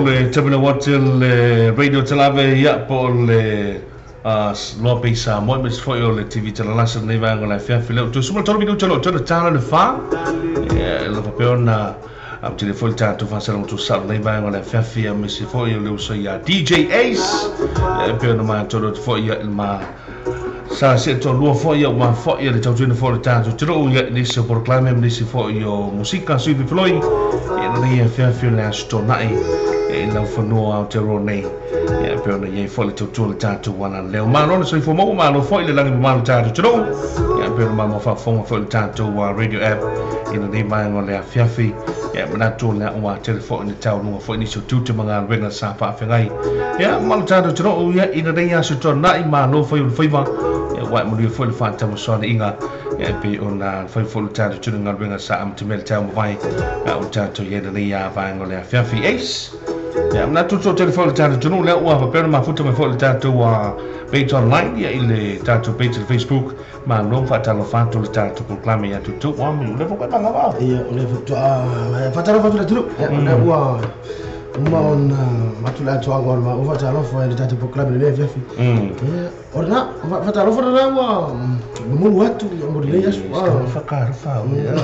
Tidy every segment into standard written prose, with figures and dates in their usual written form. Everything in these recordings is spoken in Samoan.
Le Terminal Hotel le Radio Talave ia po le loa peisa mo me foi o le TV Talalasa nei vaega la fia file tu suma tolu minuto lo tolu tala le fa e lo papel na am telefone ta tu fa sala tu sa nei vaega la fia fia me se foi o le uso ia DJ Ace e pe no ma tolu foi ia ma sa se to lua foi ia ma foi ia le tau foi le ta tu tru ia ni se proclame ni se foi o musika sui floi e nei fia fia le asto nai e lau whanua au te roa nei. Ia pe ona iei foi le tautua le tātou wana leo. Malo le soifua maua, malo foi le langi mamalo tātou te rou. Ia pe ona mama whaafonga foi le tātou radio app ina nei vaenga o le afiafi. Ia manatu le ua tele foi ni tau lunga foi nisi o tute mga alwenga sa whaafengai. Ia malo tātou te rou ia ina nei aso tō nai malo foi o le whaiva. Ia wai manuia foi le whaatamasoana inga. Ia pe ona whai foi le tātou tunu ngā alwenga sa amtemele tau mawai. Ia o tātou ia nei a vaenga o le afiafi. Ace! Ia, mana tutu o telefone le tātou tunu, lea ua whapena mafuta mai foi le tātou page online, ia i le tātou page le Facebook, ma lo whaatalo whātu le tātou proklame ia tutu, wa mi, ule fo koe panga wao. Ia, ule fo whaatalo whātu le tunu, ia, ule ua uma ona matu le atoanga o le ma, whaatalo whai le tātou proklame le lea fiafi. Ia, ora na, whaatalo whara rā ua mamulu atu, ia mori lei asu. Whakaaro whau, ia.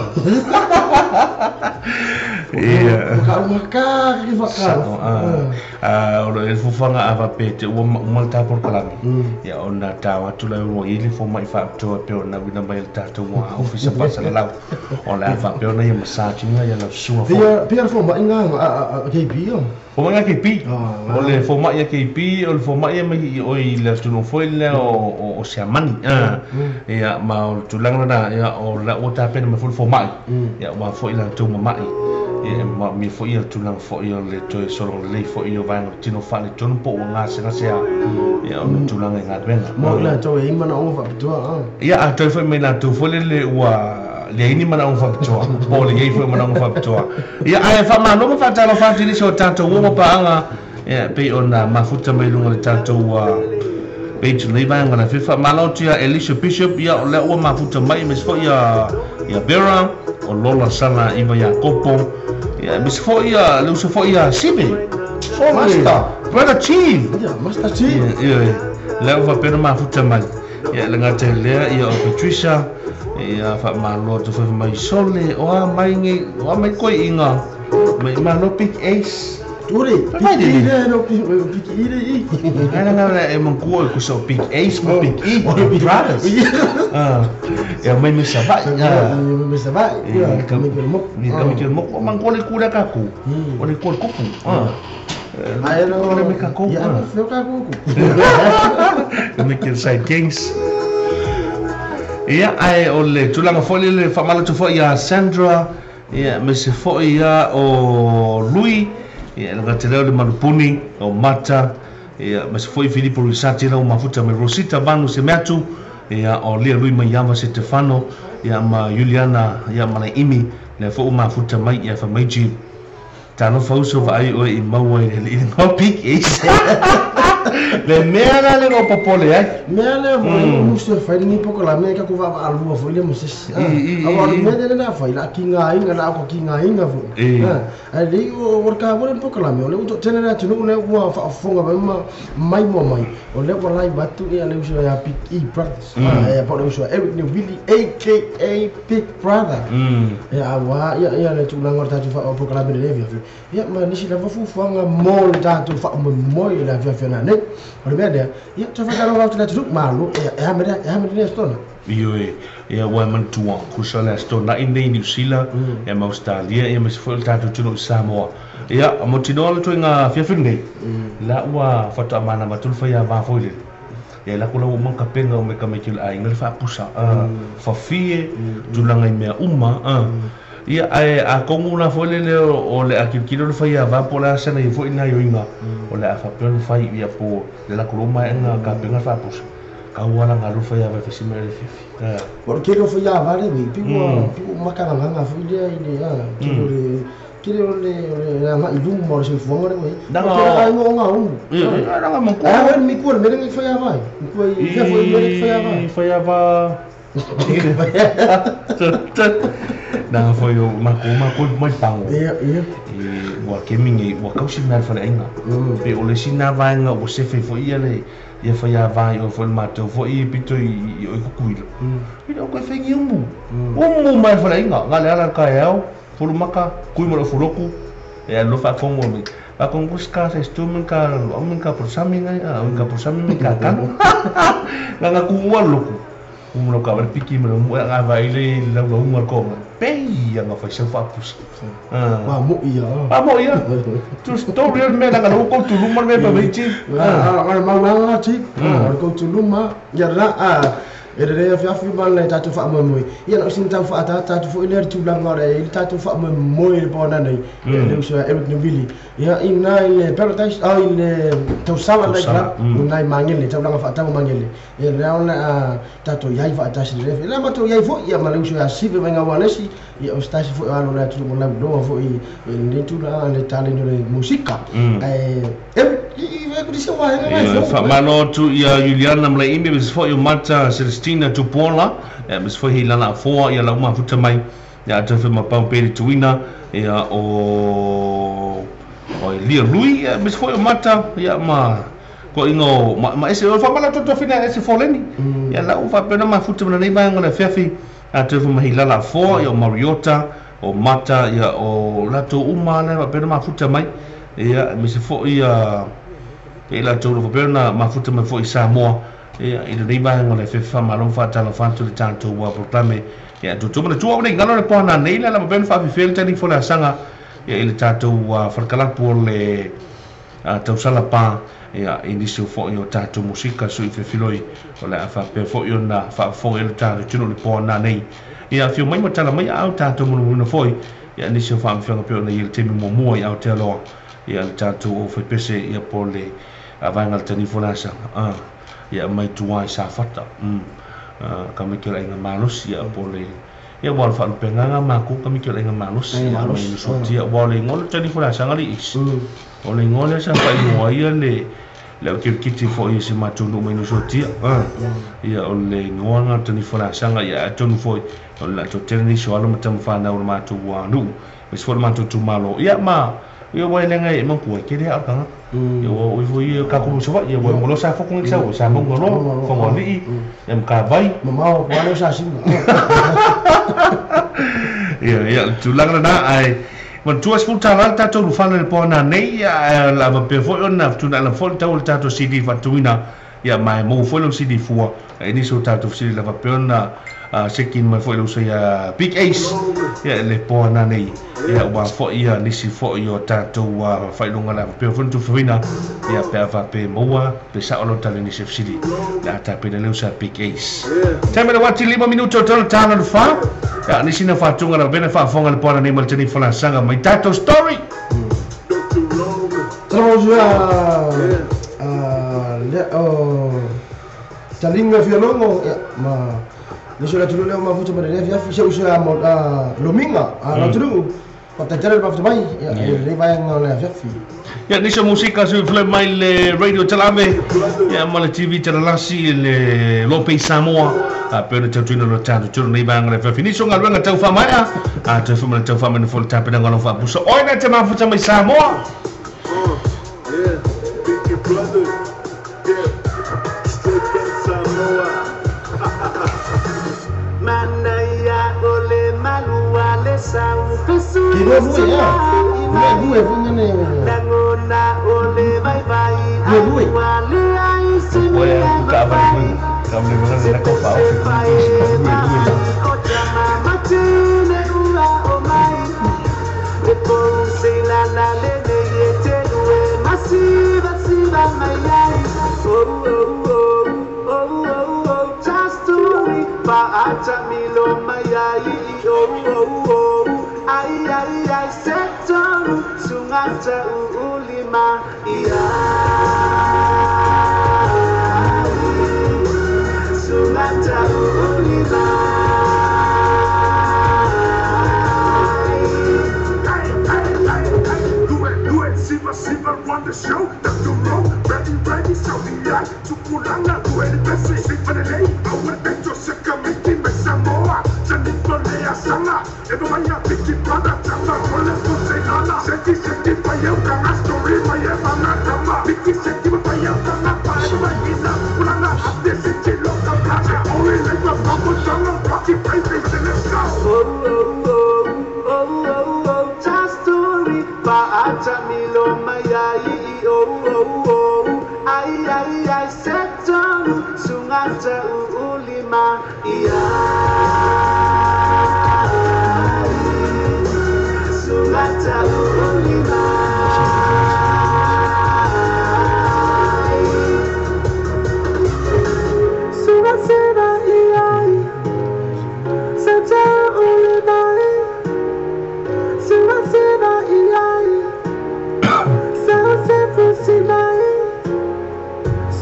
Ia. Whakaaro ki whakaaro. O le fufanga a pe te ua mal tā por kalami. Ia ona tā atu lai ua ili fo mai whaaptoa pe ona wina mai le tātou mua ofisa whaasala lau. O le a whaapeo na ia masajinga ia lau sua fo. Pia fo mai ngā a KP o? Fo mai ngā KP. O le fo mai a KP, o le fo mai a mai o i le tunu foi le o Siamani. Ia ma o le tūlanga na ia o la ua tāpena mai fo mai. Ia ua fo i la tūma mai. Ia ma mi fo ia tūlanga fo ia le toe solo le fo ia vaenga tino whaale tonu po ua ngā se ngā sea. Ia o le tūlanga i ngā tuenga. Mo i la tau e imana onga whapitoa. Ia a toi foi mai la tau foi le ua le ini mana onga whapitoa. Po le iei foi mana onga whapitoa. Ia ae whamano ma whatalo whati nisi o tātou uonga paanga. Ia pe ona mafuta mai lunga le tātou page le vaenga na fifa. Malo tia Elisha Bishop ia o le ua mafuta mai mes foi ia Vera o Lola Sala Iva ia Kopo. Ia mes foi ia le uso foi ia Sibe. Master, Brother Chief. Ia, Master Chief. Ia, le ua pena mafuta mai. Ia le ngata lea ia o Patricia. Ia fa malo tu foi mai sole o a mai ngi o a mai koi inga. Mai malo Big Ace. Uri, Big E no Big E le i. Ana nga e mangua ku so Big Ace mo Big E Brothers. Ia mai me sabai. Ia me sabai. Ia kami ke mo. Ia kami ke mo mangua le kura kaku. O le kura kupu. Ai no le me ka ko. Ia feo ka ko. Me ke side kings. Ia ai o le tulaga foi le faamalatu foi ia Sandra ia me se foi ia o Lui ia le gateleo le Malupuni o Mata ia me se foi Filipo Risati la o mafuta me Rosita Vanu se meatu ia o Lia Lui mai Iava se Tefano ia ma Juliana ia ma le Imi le fo mafuta mai ia fa mai talofa uso vaai oe i maua i le ngopi eis. Le mea la le o popole ai. Mea le foi musu fai ni poko la me ka ku va alua foi le musis. A wa le mea le na fai la kinga inga la ko kinga inga foi. A le o ka wa le poko la me o le u tene na tunu le ua fa fonga ba mai mo mai. O le wa lai batu ia le uso ya Big E Brothers. A po le uso Eric ne Willy aka Big Brother. Ya wa ya ya le tuna ngor ta tu fa poko la me le via. Ya ma nisi la fu fuanga mo ta tu fa mo mo la via via na ne. O le mea lea, ia, tau whakaro rau te latu malo, e hame le stona. Io e, ia wai mantua, kusa le stona i nei New Zealand, ia ma Australia, ia ma se foi le tātou tunu i Samoa. Ia, mo tinoa le toi ngā fiafiri nei, la ua whata mana matulu whai a vā foi le. Ia la kula ua mangka penga o me ka mekil ai, ngari whaapusa, whawhie, tūlanga i mea uma, Ia ai a kongu la foi le o le akilkilo le fai a va po la sena i foi na yoinga o le afa pe fai ia po le la koloma enga ka penga fa pus ka wala ngalu fai a va fesi me le fifi o ke lo fai a va le pi o makana nga foi le ile a ke le le la ma ilu mo se fuanga le wei na ai ngo nga u na nga mo ko a mi ku me le fai a va mi ku i foi me le fai a va fai a va na foi o mako mai pango ia ia e ua kemingi ua kausi mea le faleaiga pe o le sina vaega ua sefe foi ia le ia fai a vai o foi le matou foi pito i oi kukuila i le o koe fengi umu umu mai le faleaiga ga le ala le kaeao fulumaka kui ma le ofuloku e alofa afogo mai akongo ska sa stumen ka amen ka prosami ngai a ka prosami me ka kanu nga ku ua loku umlo ka piki mo mo nga vai le la la unga ko pei nga fa sa fa pus wa mo ia wa mo ia tu story me la lo ko tu luma me pa vechi a ma ma chi ko tu luma ya la a e re fi afi ma le tatu fa mo mo ia la sin tau fa ta tatu fo ile tu la ngore ile tatu fa mo mo ile bona nei le uso Eric Neville ia ina ile paradise a ile tau sala le la nai mangele tau la fa tau mangele e le ona tatu iai fa ta si le la ma tu iai fo ia ma le uso ia sive mai ngawalesi ia o stasi fo alo la tu mo la do fo i le tu la le talento le musika e e malo tu ia Juliana Mlaimi mis fo ia Mata Celestina Tupola mis fo hi lana foa ia la uma futa mai ia atu fe ma pau pere tuina ia o Lia Lui mis fo ia Mata ia ma ko ingo ma ese o fa mala to fina ese foleni ia la ufa pena ma futa na nei ba ngona fiafi atu fe ma hi lana foa ia Mariota o Mata ia o lato uma le pena ma futa mai ia mis fo ia e la tolu fopena mafuta mai foi Samoa ia i le vaega le fefa malo fa tala fa tu le tanto wa proclame ia tu tu tu nei ngalo le pona nei la ma ben fa fi tani fo la sanga ia i le tatou falkalapu le tau sala pa ia i nisi fo i o tatou musika sui fefiloi o le afa pe fo i ona fa fo e le tatou tunu le pona nei ia fio mai ma tala mai au tatou mo foi ia nisi fa mfanga pe ona i le temi mo i Aotearoa ia le tatou o fepese ia po le vaega le tani folasa ia mai tuai sa fata ka mai kela inga malosi ia po le ia wa le faalupegaga makou ka mai kela inga malosi ia mai sotia wa le igoa le tani folasaga le isi o le igoa lea sa faaigoa ia le le aukilokiti foʻi se matou nuu mai nusotia ia o le igoa ga tani folasaga ia atonu foʻi o le latou tele nisi o alo ma tamafanau le matou nuu ma isi foʻi le matou tumalo ia ma ia wa lenga e manku ke le alkanga ia o ifo ia ka ku so ia wa mo sa fo ku sa sa mo lo fo mo li em ka vai mama o wa lo sa si ia ia tu la na ai mon tu as futa la ta to fa le po na nei la va pe fo na tu na la fo ta o ta to CD fa tuina ia mai mo fo lo CD fua e ni so ta to CD la va pe na Sekin mai foi le uso ia Big Ace ia le poa na nei ia ua foi ia nisi foi o tatou faailoga lava pe foi tufuina ia pe ava pe moa pe sa o tale nisi fesili la ta pe le uso Big Ace. Teme le wati 5 minuto tolo tana le fa ia nisi na fatunga na bena faafofoga le poa na nei ma le tani falasaga mai tatou story. Talinga fialongo ma Niso la tulu leo mafuta ma le fiafi se uso a lominga a la tulu pa tele mafuta mai le vai ngona fiafi. Ya niso musika su fle mai le radio talame ya ma le TV talalasi le Lope Samoa a pe le tautuina lo tatu tulu nei banga le fiafi niso ngaluega tau fa mai a tau fa mai tau fa mai fo tape na ngalo fa buso oi na te mafuta mai Samoa. Yeah, Big Brother. Yeah, straight from Samoa. Manaya ole malua le sau fesu. Kino fui ya. Ngue fui ngene. Nangona ole vai vai. Ngue. Wale ai sini. Oye, ka ba ni. Ka ba ni na ko fa o fi ko. Ko matine ua o mai. Le po se la la le ne ye te lue masiva siva mai ai. Oh oh oh oh oh oh just story pa acha milo mai ai oh oh oh ai ai ai setoru sungata ulima ia sungata ulima. Siva run the show, Dr. Rowe, ready, ready, so the eye, Tukulanga, do it best, Siva the day, I would bet your second meeting with Samoa, Janito Lea Sanga, Everybody, Biggie Brother, Tama, Rolle, Fusenana, Seki, Seki, Payelka, Astori, Mayeva, Tama, Biggie, Seki, Payelka, Napa, everybody, Kulanga, Abde, Seki, Loka, Plaza, Ori, Lego, Papa, Jungle, Rocky, Baby, let's go. Oh, oh, oh, oh, oh, oh, just story, Pa'ata milo mai oh oh oh ai ai ai setoru sungata ulima ia sungata ulima sungata ia seta ulima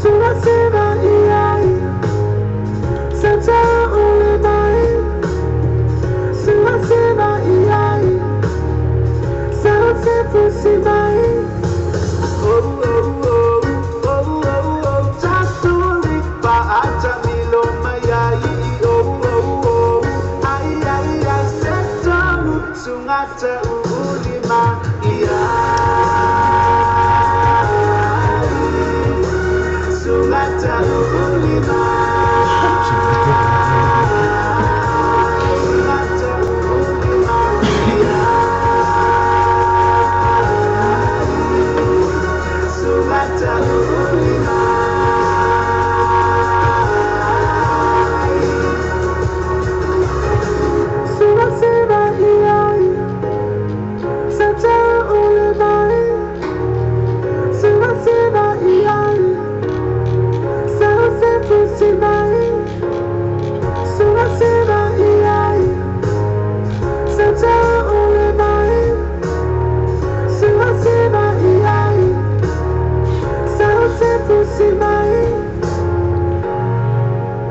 sungata ia Oh oh oh oh oh oh just story pa'ata milo mai oh oh oh ai ai ai setoru sungata ulima ia sungata ulima sungata ulima ia sungata ulima.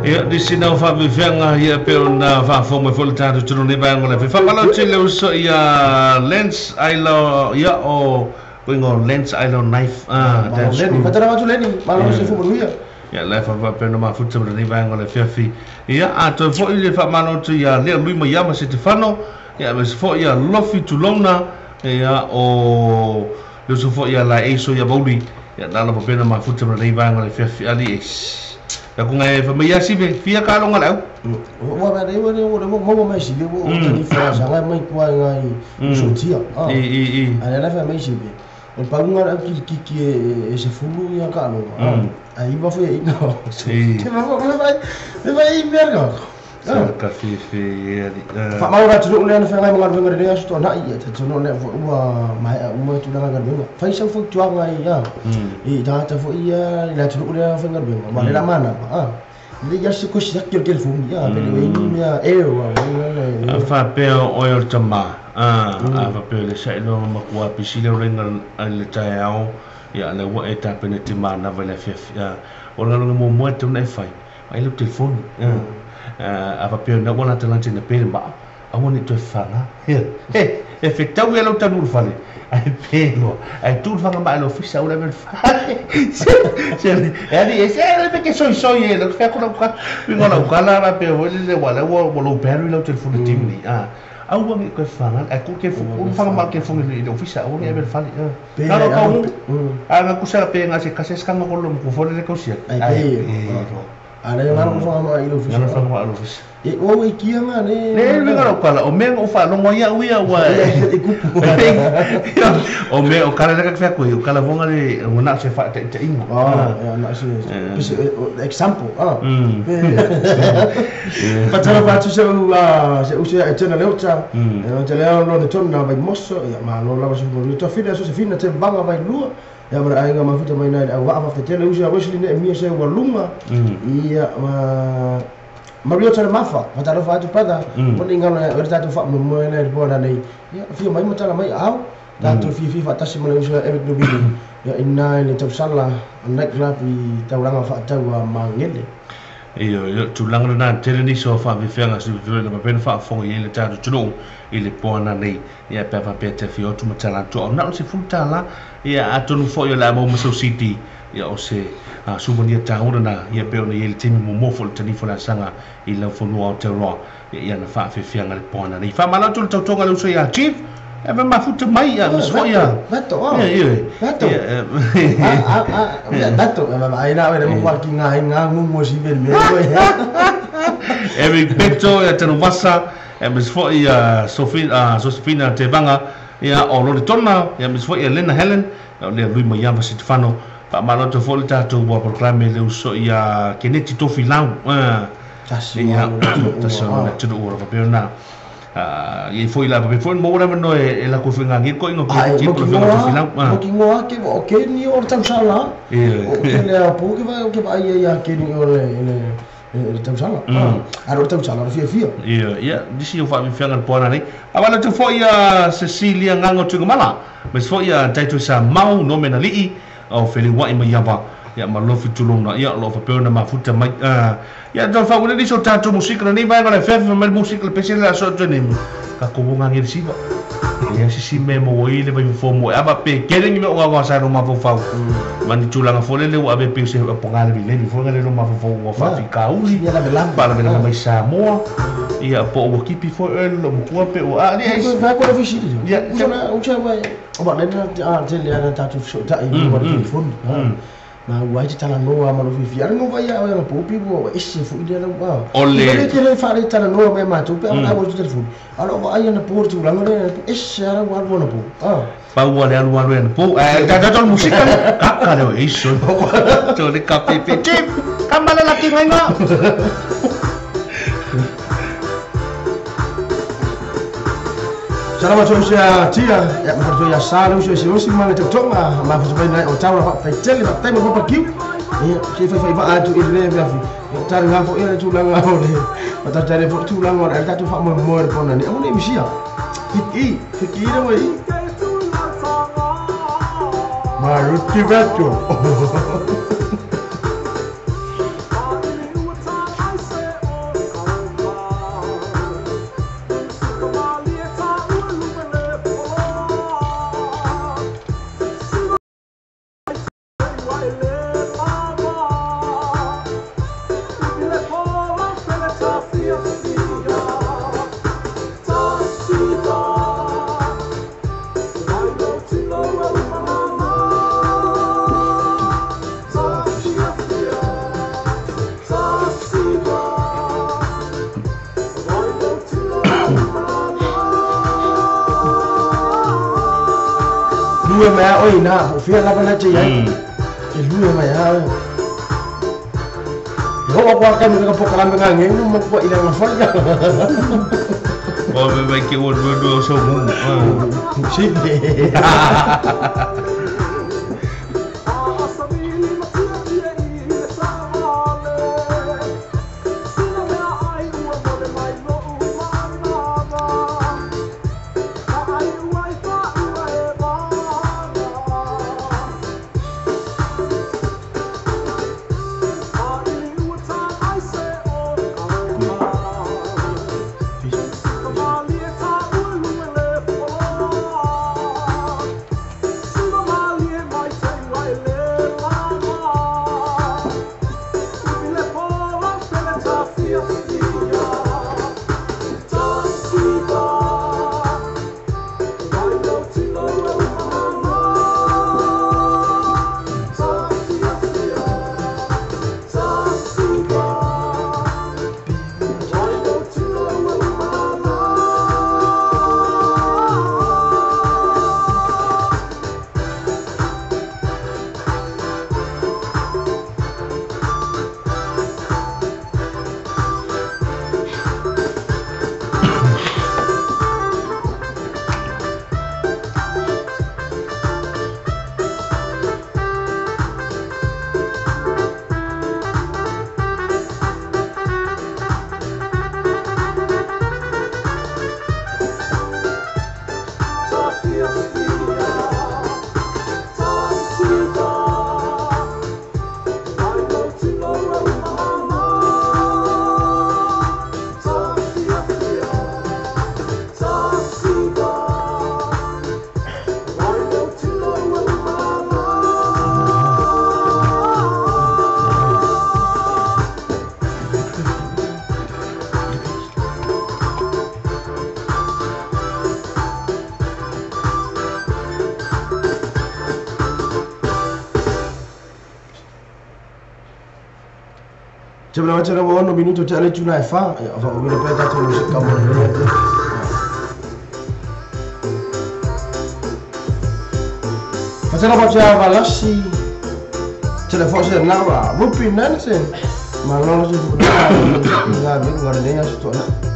Ia nisi na faafefeaga ia pe ona faafofoga mai foi le tatou tunu nei vaega o le afiafi. Faamalo tele uso ia Lens Ailo ia o koiga o Lens Ailo Knife Leni fatara atu Leni malo se fu manuia. Ia le faapea na mafuta ma lenei vaega o le afiafi. Ia atoe foi le faamalo atu ia Lea Lui ma ia ma Setefano ia ma se foi ia Lofi Tulona ia o le uso foi ia Laeiso ia Mauli ia nala faapea na mafuta ma lenei vaega o le afiafi ali e ya ku ngai fa mai asibe fia ka longa lau wa ba dei wa wa mo mai sibe wo tani fa sa ngai mai kwa ngai sotia i ala la fa mai sibe o pa unga ki ki ki e se fulu ya ka longa ai va foi no te va va va va i merga Ka fifi Wha tu le na whangai mga venga le aso na i te tunu le ua mai a uma tu langa venga. Fai sau fu tuanga i ya. I ta ta fu ia le tunu le whangai venga. Ma le la mana a. Le ia se ko sia ke fu ia pe le ni mea e wa le. A fa pe o o tama. A fa pe le sai no ma ku a pisi le renga le tai ia le wa e ta pene te mana va le fifi. O le mo mo te na fai. Ai le telefone. A papel na wala talante na pele ma a wani toe whanga e whetau ia lau tanu fale ai pelo ai tu whanga ma lo fisa ula mel fale se e ali e se le pe ke soi soi e lo fa ko ka wingo la kala la pe wo le wala wo wo lo battery lo telefone timni a au wangi koe whanga ai ku ke fu whanga ma ke fu le ofisa o le mel fale na lo ka a nga kusa pe nga se kase skanga ko lo ko fole le ko sia ai Ana yo ngaro fa ma ilo fisa. Ngaro fa ma ilo fisa. E o e kia nga ne. Ne le ngaro kala o me o fa longo ia uia wa. E kupu. O me o kala ka fa ko o kala vonga le o na se fa te te ingo. Ah, na se. Example. Ah. Patara fa tu se u se u se e tena le ota. E te le lo ne tona vai mosso ia ma lo la se mo to fina so se fina te banga vai lua. Ia mara ainga mafuta mai nai au waa waftetele usi a Wesley ne mia se ua lunga ia ma Mario tala mafa fatalofa atu brother moni ngalo e tatou faamoemoe nei le poana nei ia fia mai ma tala mai au tatou fiafia faatasi ma le uso Eric Nobili ia ina i le tausala night club i taulaga faatau a Magele. Iyo tulaga lena tele nisi o faafefeaga silafia na mapena faafofoga i ai le tatou atunuu i le poana nei ia pe faapea te afio atu ma tala atu au na o se $10 ia atonu foi o le a maua ma sau CD ia o se sumania taua na ia pe ona i ai le taimi muamua foi le tanifa o le asaga i laufanua o Aotearoa ia na faafefeaga le poana nei. Faamalo atu le tautoga le uso ia Chief e va mafuta mai ia mas foi ia Vato Vato Vato ai na le mo ki nga nga ngungo si ben me Eric Beto ia tanu vasa e mas foi ia Sofina Sofina Tevanga ia o Lori Tona ia mas foi ia Lena Helen o le Lui Maiava Sitfano faamalo atu foi le tatou ua proclame le uso ia Keneti Tofi Lau tasi ia tasi o le tunu ua faapea ia foi la pe foi mo ora no e la ko finga ngi ko ingo ke ko finga mo ki ngoa ke o ke ni o tausala o ke le a pu ke va ke va ia ke ni o le le tausala a ro tausala ro fia fia ia ia disi o fa mi fianga po na ni a wala tu foi ia Cecilia ngango tu mala mas foi ia taito sa mau no mena lii o feli wa i ma ia ma lofi tulona ia lo fa pe na mafuta mai ia do fa wele so tatou musika ni vai le fefe ma musika le pese la so tene ka ko bonga ngi siba ia si si me mo ile vai fo mo aba pe kere ni me o wa sa no ma fo fa mani tulanga fo le wa be pe se ponga le le fo le no ma fo wa fa fi ka uli ia la belam pa la mai sa mo ia po o kipi fo el mo ko pe o a ni fa ko fi si ia o cha vai o ba le na a te le na tatou so ta i mo le telefone ma ua te talanoa ma lo fiafia ale no vai a na popi ua ese foʻi lea lau o le le tele faale talanoa mai matou pe a o telefone ala o vaai ana po le tulaga lea ese ala ua alu ana po paua le alu alu ana po tata musika kaka leo eiso to le kapepe chip kamala la kingainga Salama tu sia tia ya ma ya sa lu sia si ma le tonga ma fa mai o taula fa tele fa tai mo pa ki ia se fa fa va tu ile le fi ta nga fo ile tu la nga o le pa ta tele fo tu la nga ta tu fa mo mo po na ni o ni misia ki ki le wai ma ruti vato Lue mai oi na o fia lava na te ai. Ke lue mai a. Ho kwa ka me ka pokalame nga nge mo ko ila nga fa. O me mai ke o do so mu. Si. Cioè, un minuto c'è le giù e fa, e fa un pezzo non si cavolo. Facciamo faccia valassi. Ce le forse na, rupi nansen. Ma non si può la guarda ne sto na.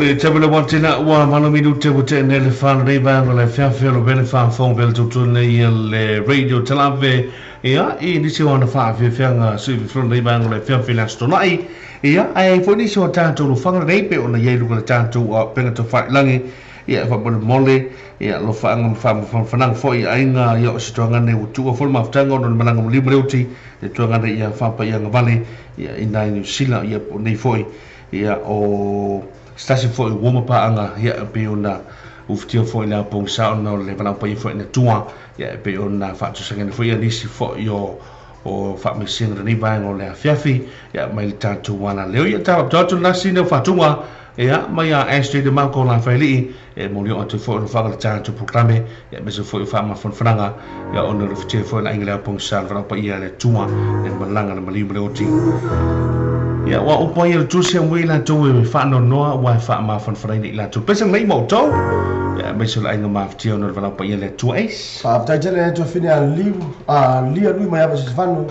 Le tebele watina ua malo minute ua te nele whana rei vanga le whiawhia lo bene whawhong pele tutune i le radio telave ia i nisi o ana whaawhiawhianga sui whiwhirona rei vanga le whiawhia le astonai ia ai fo nisi o tātou lo whanga rei pe ona iei luka le tātou a penga tau whailangi ia whapone mole ia lo whaanga whananga fo i ainga ia o se tuangane ua tua fo le mafutanga ona le malanga maliu mareuti le tuangane ia whapa ia ngavale ia inai New Zealand ia nei foi ia o stasi foi woma paanga ia pe ona ufitia foi la pong sa ona le bana pa foi na tua ia pe ona fa tu sanga foi nisi foi o o fa me singa ni ba ngo le fiafi ia mai le tatu wana leo ia ta tu na sine fa tunga Ia mai a Ashley de Marco la faili e mo lio atu foi no whakala tātu programe ia me se foi wha mafanfanaga ia ona le fitia foi la ingele pong sal wala pa ia le tua le malanga le maliu le oti. Ia wa upo ia le tusi a mui la tu e wha no noa wa wha mafanfanaga i la tu. Pesa ngai mo tau ia me se la inga mafitia ona le wala pa ia le tua eis. Wha tele e tuafine a liu a lia lui mai apa sifanu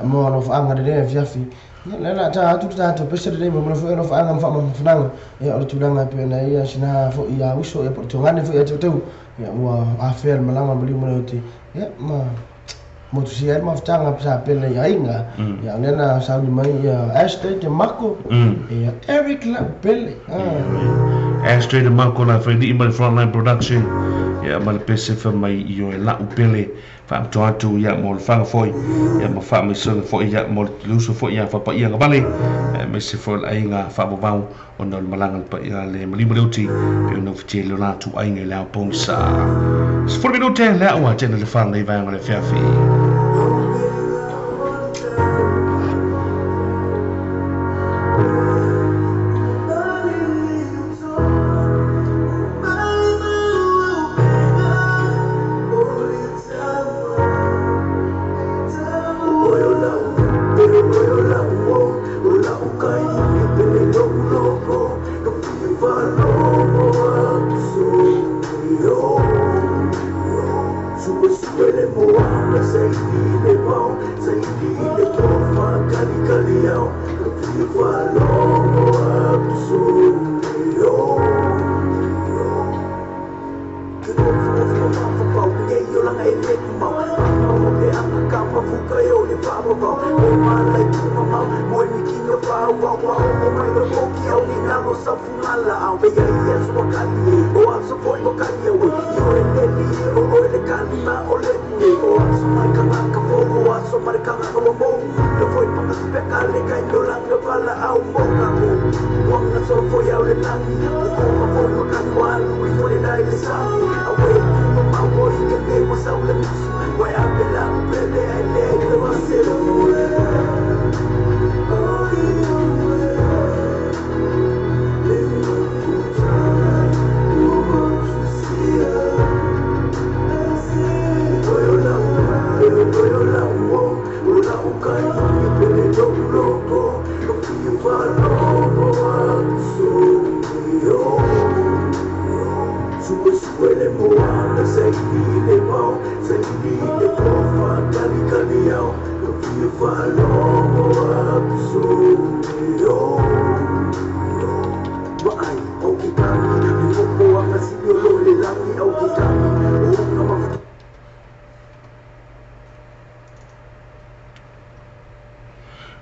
mo lo whaanga le fiafi. La la ta tu ta tu pesa le mo lo lo whaanga mfa mafanfanaga ia o le tulaga pe na ia sina fo ia uso ia po tongane fo ia teu ia ua afea le malaga maliu ma le oti ia ma mo tu sia ma ftanga sa pele ia inga ia nena sauni mai ia Ashley te Mako ia Eric la pele Ashley te Mako la fai ma le Frontline Production ia ma le PSF mai i o e la upele whaamto atu ia mo le whanga foi ia ma wha mai songa foi ia mo le luso foi ia whapa ia nga vale me se foi le ainga whaavavau ona le malanga pa ia le malima le uti pe ona whitia le la tu ainga i leo pongsa 10 minute le aua tena le whanga i vaenga le fiafi.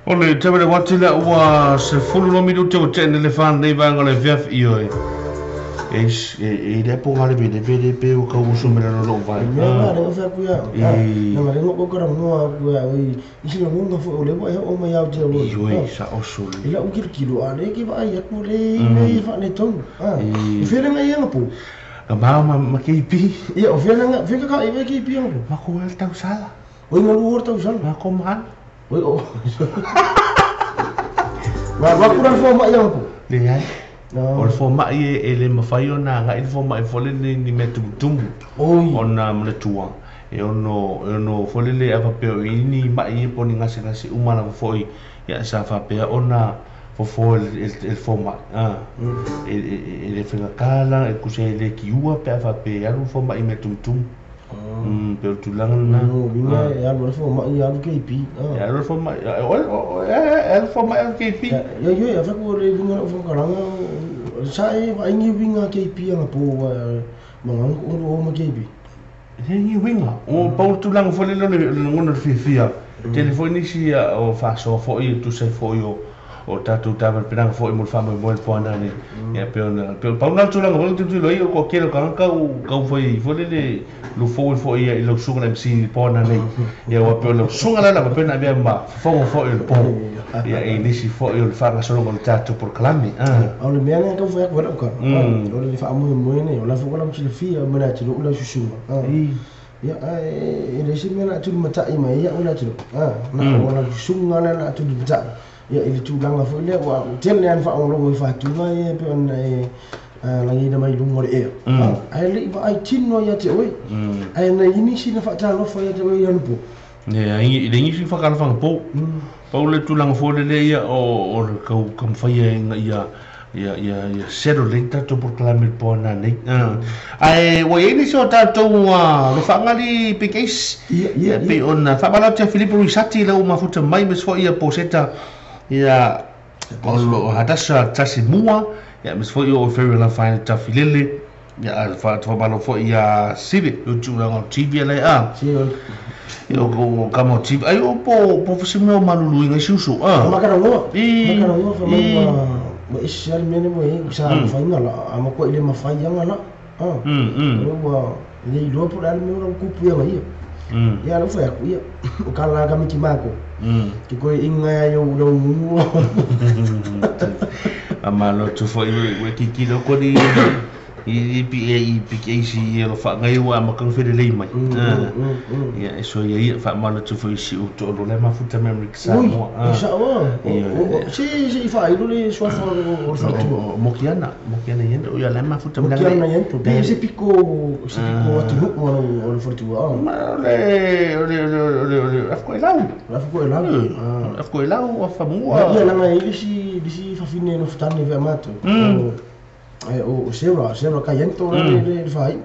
O le tebele watila ua se fulu no minute o tene le whan nei vanga le fiaf i oe. E le po ngale bene bene pe o ka usu mele no lo vai. Mea le ofa ku ia. Na mare ngo ko ra mo ku ia i si lo ngunga fo le wa o mai au te o. I oe sa oso. I la ukil kilo a le ki va ia ku le me fa ne ton. I fele ngai ia po. Ka ma ma KP. Ia o fele ngai fele ka i KP ia po. Ma ko el tau sala. Oi ngalu hor tau sala. Ma ko man. Oi o. Ma ma kura fo ma ia po. Le ai. O le fōma'i e le mawhai o nā ngai le fōma'i fōlele ni mea tumutumu Oi. O nā mle tua e ono fōlele a whapeo i ni mai e poni ngase ngase umana fōi ia sa whapea o nā fōfō e le fōma'i e le whengakala e kusa e le ki ua pe a whapea alu fōma'i mea tumutumu pe o tūlanga nā Winga e alu fōma'i alu KP e alu fōma'i alu fōma'i alu KP Ia ia whaku le winga o whangaranga sa e vaingi winga KP anga po mangang o ma KP. E ngi winga o pau tūlanga fōlele le ngona le fiafia telefoni si o whasoa fōi tu se fōi o tātou tāmar penanga fōi mo le whamoi moe le poana nei ia pe ona pe pau nā tūlanga fōi tu tūlo i o ko kero ka kau fōi fōlele lu fōi fōi i lau sunga na MC i poana nei ia wa pe o lau sunga lala ma pena mea ma whongo fōi o le pō ia e nisi fōi o le whangasolonga o le tātou porokalame O le mea ngai kau fōi aku wala uka o le whaamoe moe nei o la fō wala mchilafia o mena tilo ula susunga Ia e le se mea la tulu matai mai ia ula tilo na o la susunga la tulu matai Ia i le tulaga foi lea ua tele lava ni faalogologo i fatuga ia e pei ona e lagiina mai i luga o le ea. Ae le i vaai tino ia te oe. Ae na i ai nisi na faatalofa ia te oe i anapo. E leai nisi faatalofa anapo. Pau le tulaga foi lele ia o le taumafai ina ia ia settle lelei tatou polokalame i le po ana nei. Ae ua i ai nisi o tatou alofaga Big Ace. Ia pei ona faamalo atu ia Filipo Luisati lea ua mafuta mai aemaise foi ia Poseta ia o lo o Hadasa Tasimua ia aemaise foi o Ferry Lafaina Tafilele ia faamalo foi ia Sive o tulaga o TV le a. Ia o kama o TV ai o po fasi mea o maluluina i si uso. Makaragoa. Makaragoa fa mai ua ese lava le mea lea ua i ai sa mafaina la a matua i le mafai aga la. Ua le iloa po o le a le mea ua tupu ia ia. Ia lau fai atu ia. O kala ka miti mako. Ke koe inga ia au lau mua. A malo atu foi ua kikilo ko ni i i PKC i lo whangai ua makang felelei mai. Ia e so ia ia whaamalo atu foi si u to lo le mafuta me Amerika Samoa. Ui, sa oa. Si si i whaailu le suafa o le whaletua. Mokiana, Mokiana iendo ia le mafuta me Mokiana iendo. Pe se piko atu nuku o le whaletua. Ma le le le le afko e lau. Afko e lau. Afko e lau afamua. Ia langa e lisi fafine no futane vea mato. O Sarah, Sarah Cayento le fai.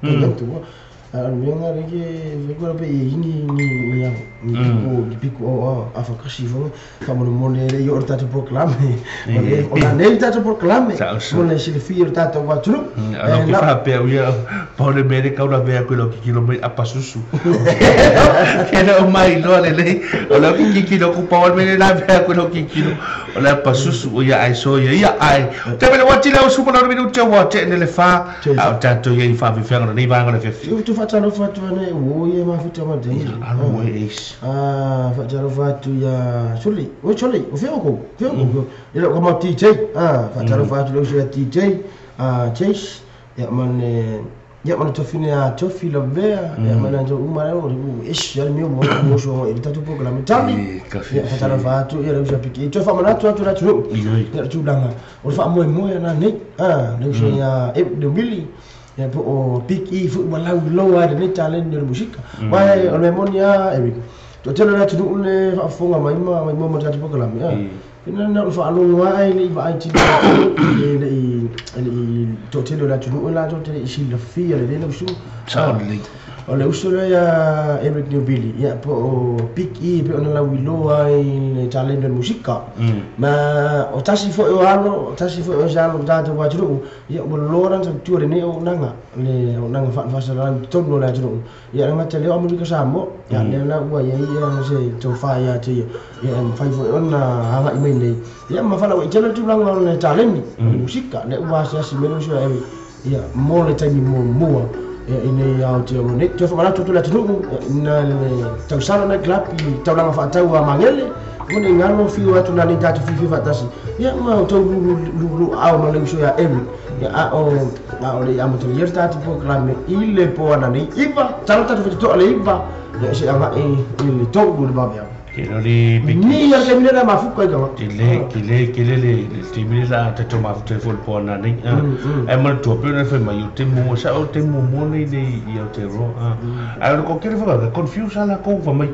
Cayento. A mea le ke ko pe ingi ni ni ni piko o a fakasi fo fa mo mo le yo tato proclame. O na nei tato proclame. Mo le silfi o tato wa tru. A ke fa pe o ia pa le mere ka ula vea ko lo kikilo mai apasusu. Ke no mai no le le o lo kikilo ku pa o mere la vea ko lo kikilo o la apasusu o ia ai so ia ia ai. Te mele wa tila o supa na minuta wa te ne le fa a tato ia i fa vi fa nei va ngona fe. Eu tu fatalofa atu ane o ia mafuta ma te. Alo e eis. Ah, fatalofa atu ia Suli. O Suli, o feo ko. Feo ko. Ia ko ma TJ. Ah, fatalofa atu le TJ. Ah, Chase. Ia man ia man tofine a tofi la vea. Ia man jo uma o es ia meu mo so ele tatu pouco lá me tali. Ia fatalofa atu ia le piki. To fa manatu atu la tu. Ia tu langa. O fa mo mo na nei. Ah, le so ia e de Billy. Ia po o Big E fu ua lau loa le talent le musika. Wai o le monia Eric. To tele la tu le faafofoga mai ma mai mo tatu polokalame. Ina na o faalogo ae le i vaai tino le i to tele la tu la to tele i silafia le le usu. Sao le. O le usu le ia Eric Newbilly. Ia po o Big E pe ona lau iloa i le talent le musika. Ma o tasi foi o alo, o tasi foi o se alo tatou atunuu. Ia ua loa na tua lenei o nanga le o nanga faafasala tonu o le atunuu. Ia gata lea o Amerika Samoa. Ia lea la ua iai ia se tofā ia te ia. Ia e mafai foi ona agai mai nei. Ia ma falauaitele le tulaga o le taleni o le musika. Lea ua asiasi mai le uso ia Eric. Ia mo le taimi muamua. Ia ina ia o te ono nei. Toe faamanatu atu le atunuu ina le tausala nai club i taulaga faatau a Magele. Mo nei galo fiu atu na nei tatou fifi faatasi. Ia ma o tau lulu ao ma le uso ia Eric. Ia a o le amatalia le tatou polokalame i le po ana nei iva. Talo tatou faitotoa le iva. Ia se agai i le tolu le vaveao. Ke lo le Ni ia le taimi lea mafuka i kama. Ke le le taimi lea tatou mafuta foi le po ana nei. Ai manatua pe ona fai mai o te mo sa o te mo mo nei nei i Aotearoa. Ai o le kokele whakaka confuse ala kou fa mai.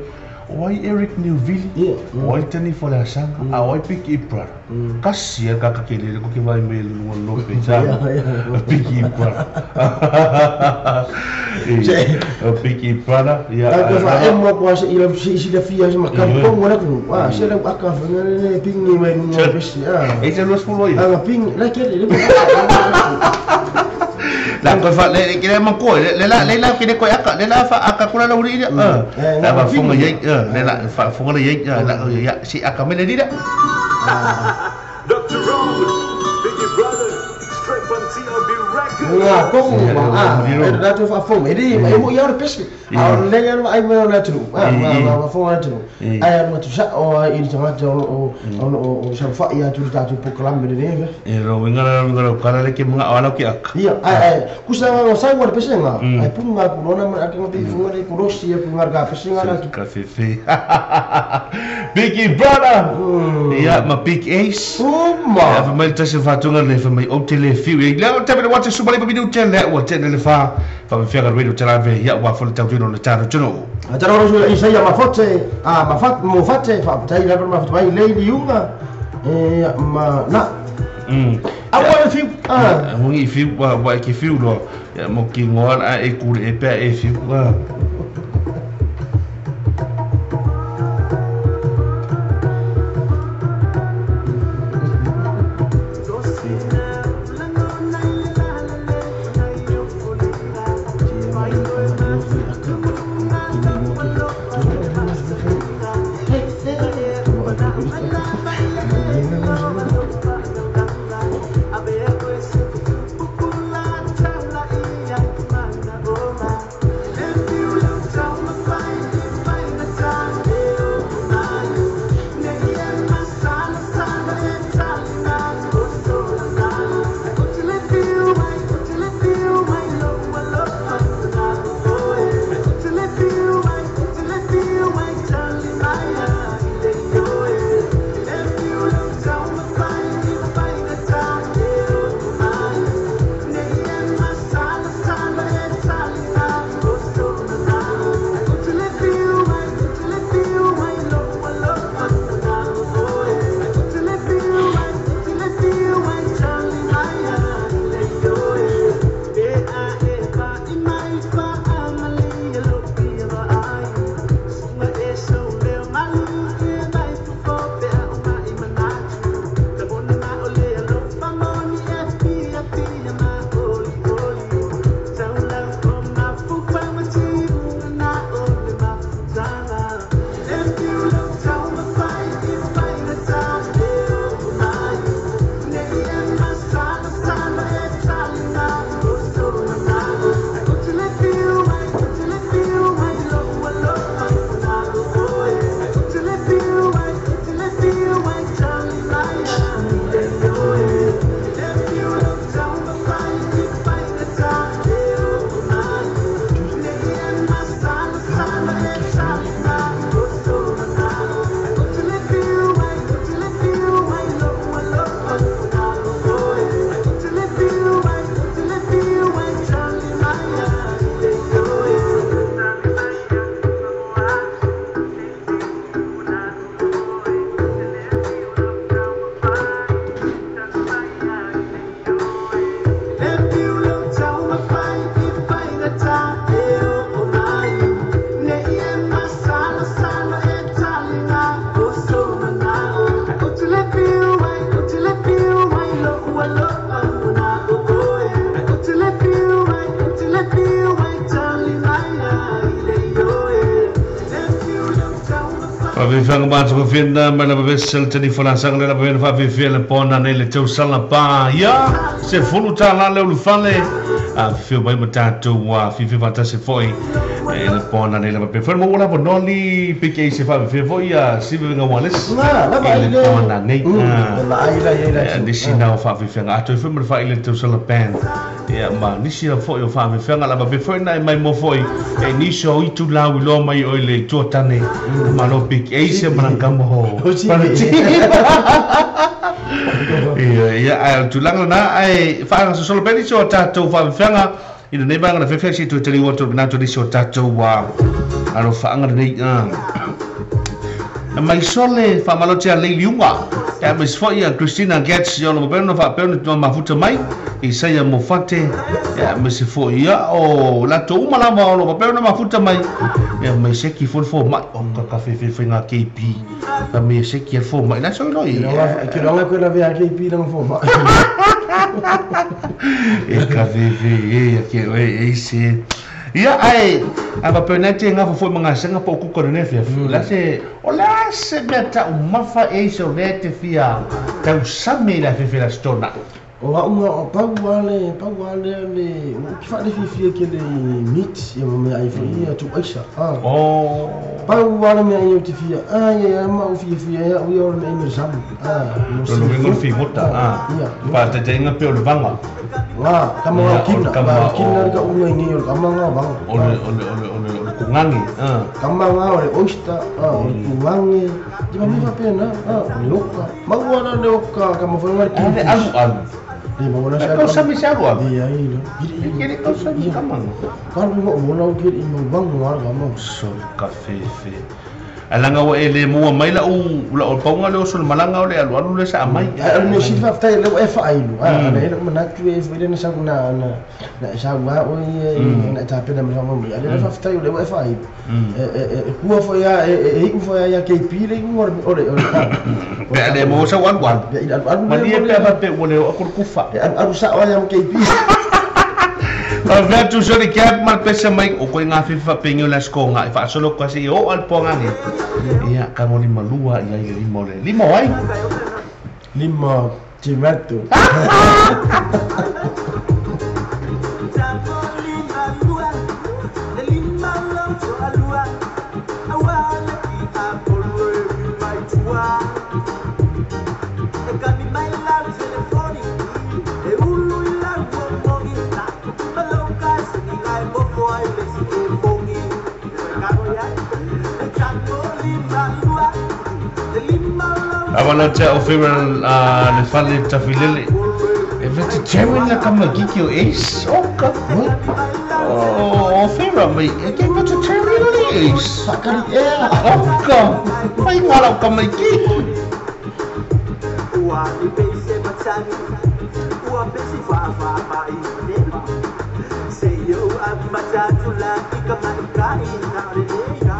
O ai Eric Newville, o ai tani fo le asaga, a o ai Big E brother. Kasi e kaka ke lele ko ke vai me le lunga lope sa. Big E brother. Big E brother. Ia ka fa e mo ko se ila si si la fia se makam ko mo la ku. Ah, se la aka fa ngane pingi mai lunga pesi. Ah. E se los fulo ia. Ah, ping la ke le. La ko fa le ke le manko le la le la ke le ko aka le la fa aka kula la uri la la fa funga ye le la fa funga ye la ya si aka me le di da. Dr. Road, Biggie Brother, straight from TLB Records. Nga ko ma a e da tu fa fo e di e mo ia o pesi a o le ia ai mo le tu a ma ma fo tu ai a mo tu sa o i tanga o o o sa fa ia tu ta tu program le ne e ro winga ro kala le ke mga ala ke ak ia ai ai kusa o sa o pesi nga ai punga ku lona ma ke ngi funga le ku rosi e punga ga pesi nga la ka fe Biggie brother ia ma Big Ace uma ia fa mai tasi fatunga le fa mai o tele fiu e le o te wa te sumale pa binu tele wa tele le fa fa me fiaga radio tele ia wa fo le tau tino le taro tino a taro ro isa ia ma fote a ma fat mo fate fa tai la ma fat mai le liunga e ma na a wa fiu a ngi fiu wa wa ki fiu lo ia mo ki ngoa a e ku e pe e fiu wa Fanga ma tu fina ma la vesel teni fola sang le la vena fa fe le pona ne le teu sala pa ya se fulu ta la le ulufale a fe mai ma tu wa fi fi fata se foi le pona ne la pe fa mo la bonoli pe ke se fa fe foi ya si ve nga wales na la ba le pona ne la ai la ai la nisi na fa fe nga to fe mo fa ile teu sala pan ya ma nisi la foi o fa fe nga la ba fe na mai mo foi e nisi o itu la u lo mai o le tu tane ma lo pik e se mananga mo ia ai tu langa na ai fa nga so lo pedi so ta tu fa fe nga i le neba nga fe fe si tu tele wo tu na tu ni so ta tu wa alo fa nga nei mai sole fa malo tia le liunga ya mis fo ia Christina Gets yo lo beno fa beno no mafuta mai Isaia Mofate ya mis fo ia o la to uma la ma lo beno mafuta mai ya mai se ki fo fo mai o ka ka fe fe nga KP ka me se ki fo mai la so lo ia ke lo ko la ve KP la fo mai e ka fe fe e ke e se ia ai a pa penete nga fo mga senga po ku ko ne fia la se o la se meta o mafa e so le te fia tau same la fe fe la stona O ngau o pau ale le ki fa le fia ke le meat ia me ai fo ia tu aisa oh pau ale me ai ti fia ai ia ma o fia fia ia o ia me me sam no no fi mota pa te te nga pe o le vanga la kama kina kina ka unga ngi o kama nga vanga o le o le o le o le kungangi kama nga o le oyster o le kungangi di ba mi fa pena le oka maua na le oka kama fo nga ki alu alu Di ba wala siya. Kau sabi siya ko. Di ay no. Kiri kau sabi ka man. Kau mo mo na kiri mo bang mo ka mo. So kafe fe. Alanga wa ele mo mai la u la o paunga le o sul malanga o le alu alu le sa amai. Ai no si fa tai le e fa ai lu. Ah na ele mo na tu e fa le na sa na na sa wa o e na ta pe na mo mo. Ale fa tai le e fa ai. E kua fa ya e u fa ya KP le u o le o. Pe le mo sa wan wan. Mali e pe ba pe o le o ku kufa. Aru sa wa ya KP. Avea tu sori kia mal pesa mai o koe ngā whiwha pengi o la skonga i whaasolo kwa se i o alpoanga ni. Ia kango lima lua ia i lima ole. Lima wai? Lima timato. Awana te o whira le whale tawhilele. E vegetarian la kama kiki o ace. Oka. O whira mai. E ke vegetarian le ace. Sakari ea. Oka. Mai ngara o kama kiki. Ua ni pese matani. Ua pese wha mai. Se yo a matatula i ka mai na re ya.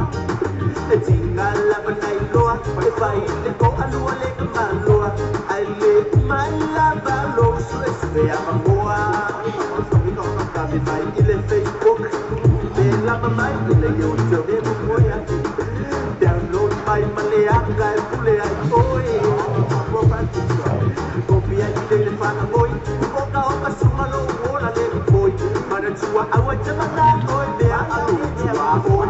E tinga la panai loa. E fai le ko alua le kamaloa. Ai le mai la balo su e su e a mangoa. Kami mai i le Facebook. Le la mai i le YouTube e mokoya. Download mai maleaka e pule ai oi. Kopia i le whana ngoi. Oka oka sumalo ola le koi. Mana tua awa jamana oi mea alu tua oi.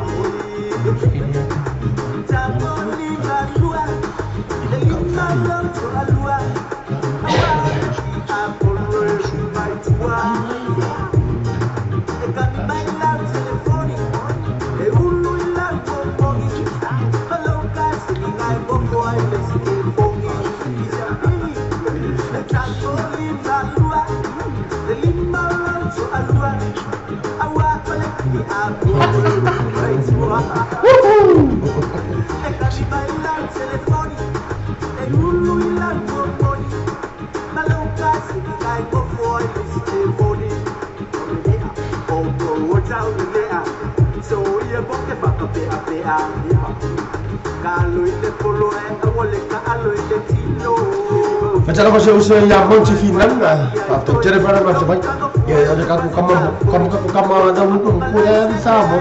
Macam apa saya usia yang mau final lah. Atau cara berapa macam baik. Ya ada kaku kamu kamu kaku kamu ada untuk kuya di sama.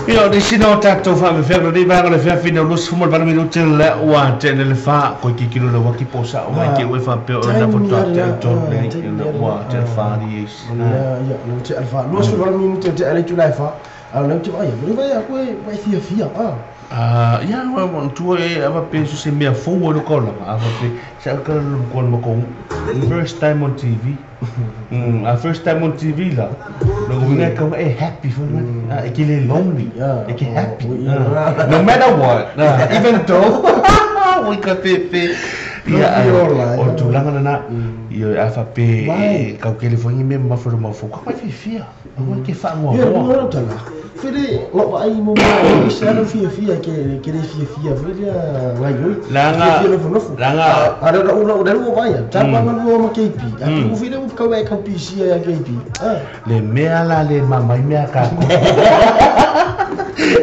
Io di sino tatto fa me ferro di vago le fino allo sfumo il minuto le wa te le fa ko ki kilo le wa ki posa o ke we fa pe o na foto te to le wa te fa di ya ya no te alfa lo sfumo il minuto te le tu la fa allora ti vai vai vai ko vai fia fia ah ya wa tu e ava penso se mea fou no kola ava pe sa ka lo ko mo ko first time on TV. A first time on TV la. No winga ka e happy for me. E ke le lonely. E ke happy. No matter what. Even though we ka pe ia o tulanga na ia afa pe ka ke le fongi me ma for ma fo ka mai fia. O ke fa ngo. Ia mo tala. Fili lo ai mo mo se ala fia fia ke ke le fia fia fili ngai yoi. Langa langa ara ura ura ura vai. Ta pa mo mo KP. A ku fili mo ka vai ka PC ya KP. Le mea la le mamai mea ka.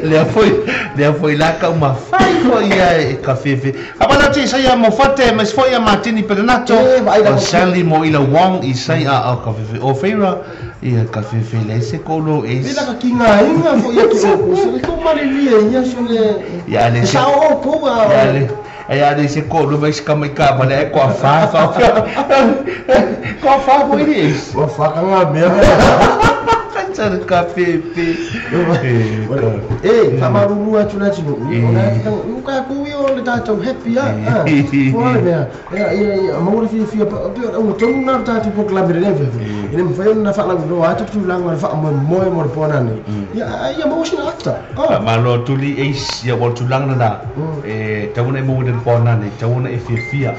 Lea foi la ka uma fai foi ia e ka fefe. Apa la ti sai mo fate mas foi a Martini Perenato. O Sally mo ila Wong i sai a o ka fefe o feira ia ka fefe le se kolo e. Pela ka kinga inga foi ia ki o se ko mari ia so le. Ia le se o ko a. Ia le. Ia le se kolo vai se kama ka ba le ko fa fa. Ko fa foi ni. Ko fa ka nga me. Sa ka fefe. E famaruru atu na tino. O na tino ka ku i o le tātou happy a. Fo le mea. Ia mo le fia pa o tonu na tātou po club le fe. Ine mfai na fa la no atu tu la ngor fa mo mo mo po na ni. Ia ia mo sina ata. Malo tuli ace ia o tulaga na. E tauna mo le po na ni, tauna e fia.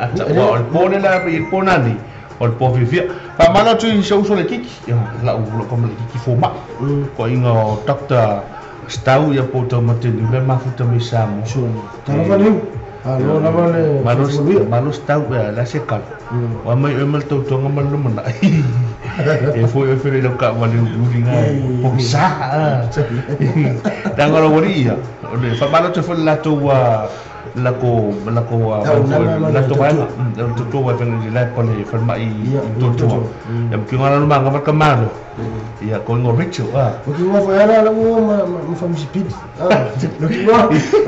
Ata o po le la e po na ni. O le po fia. Fa malo tu i so le kiki. Ia la u lo ko le kiki fo ma. Ko inga Dr. Stau ia po tau matini le mafuta me samo. Tala fa leu. Alo lava le malo stau ia la se kal. Wa mai e mal tau tonga mal lumana. E foi e fere lo ka wale uli nga. Po sa. Tanga lo wori ia. Le fa malo te fo la to wa la ko la to wa to to wa pene la ko le fa mai to to. Ya ki ngana no manga ka malo. Ia ko ngo richo a. O ki ngo fa era la ngo ma ma fa mi speed. Ah. Lo ki ngo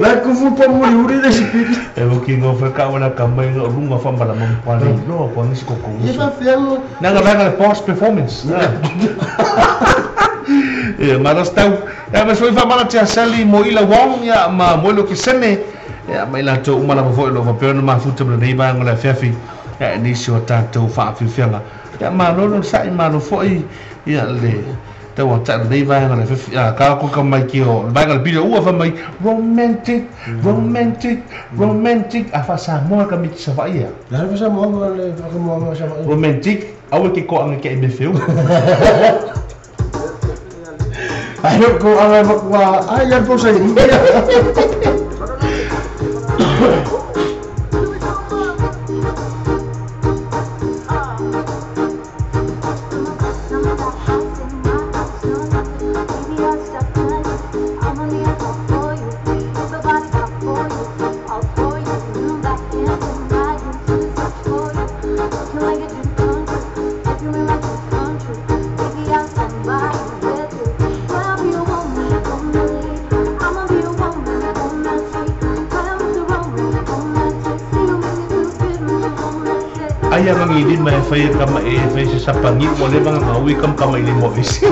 la ku fu po mo uri le speed. E o ki ngo fa ka wala ka mai ngo runga fa mala mo pa le no ko ni ko ko. Ia fa fa mo nanga nanga post performance. E ma stau. E ma foi fa mala tia Sally mo ila wong ia ma mo lo ki sene. Ia mai la to uma la foi lo fa pe no mafuta mo nei ba ngo la fiafi. Ia ni si o tātou whaafifianga. Ia malo no sai malo foi ia le tau a tā nei vaenga le fiafi. Ka ko ka mai ki o vaenga le pila ua fa mai romantic, romantic, romantic. A fa Samoa ka miti sa ia. La fa Samoa le fa Samoa sa ia. Romantic, awe ki ko anga ke MFU. Ai ko anga makua ai ia po sa ia. Aya mangilin may fay ka ma-fay sa pangit wala bang mawi kam kamailin mo is.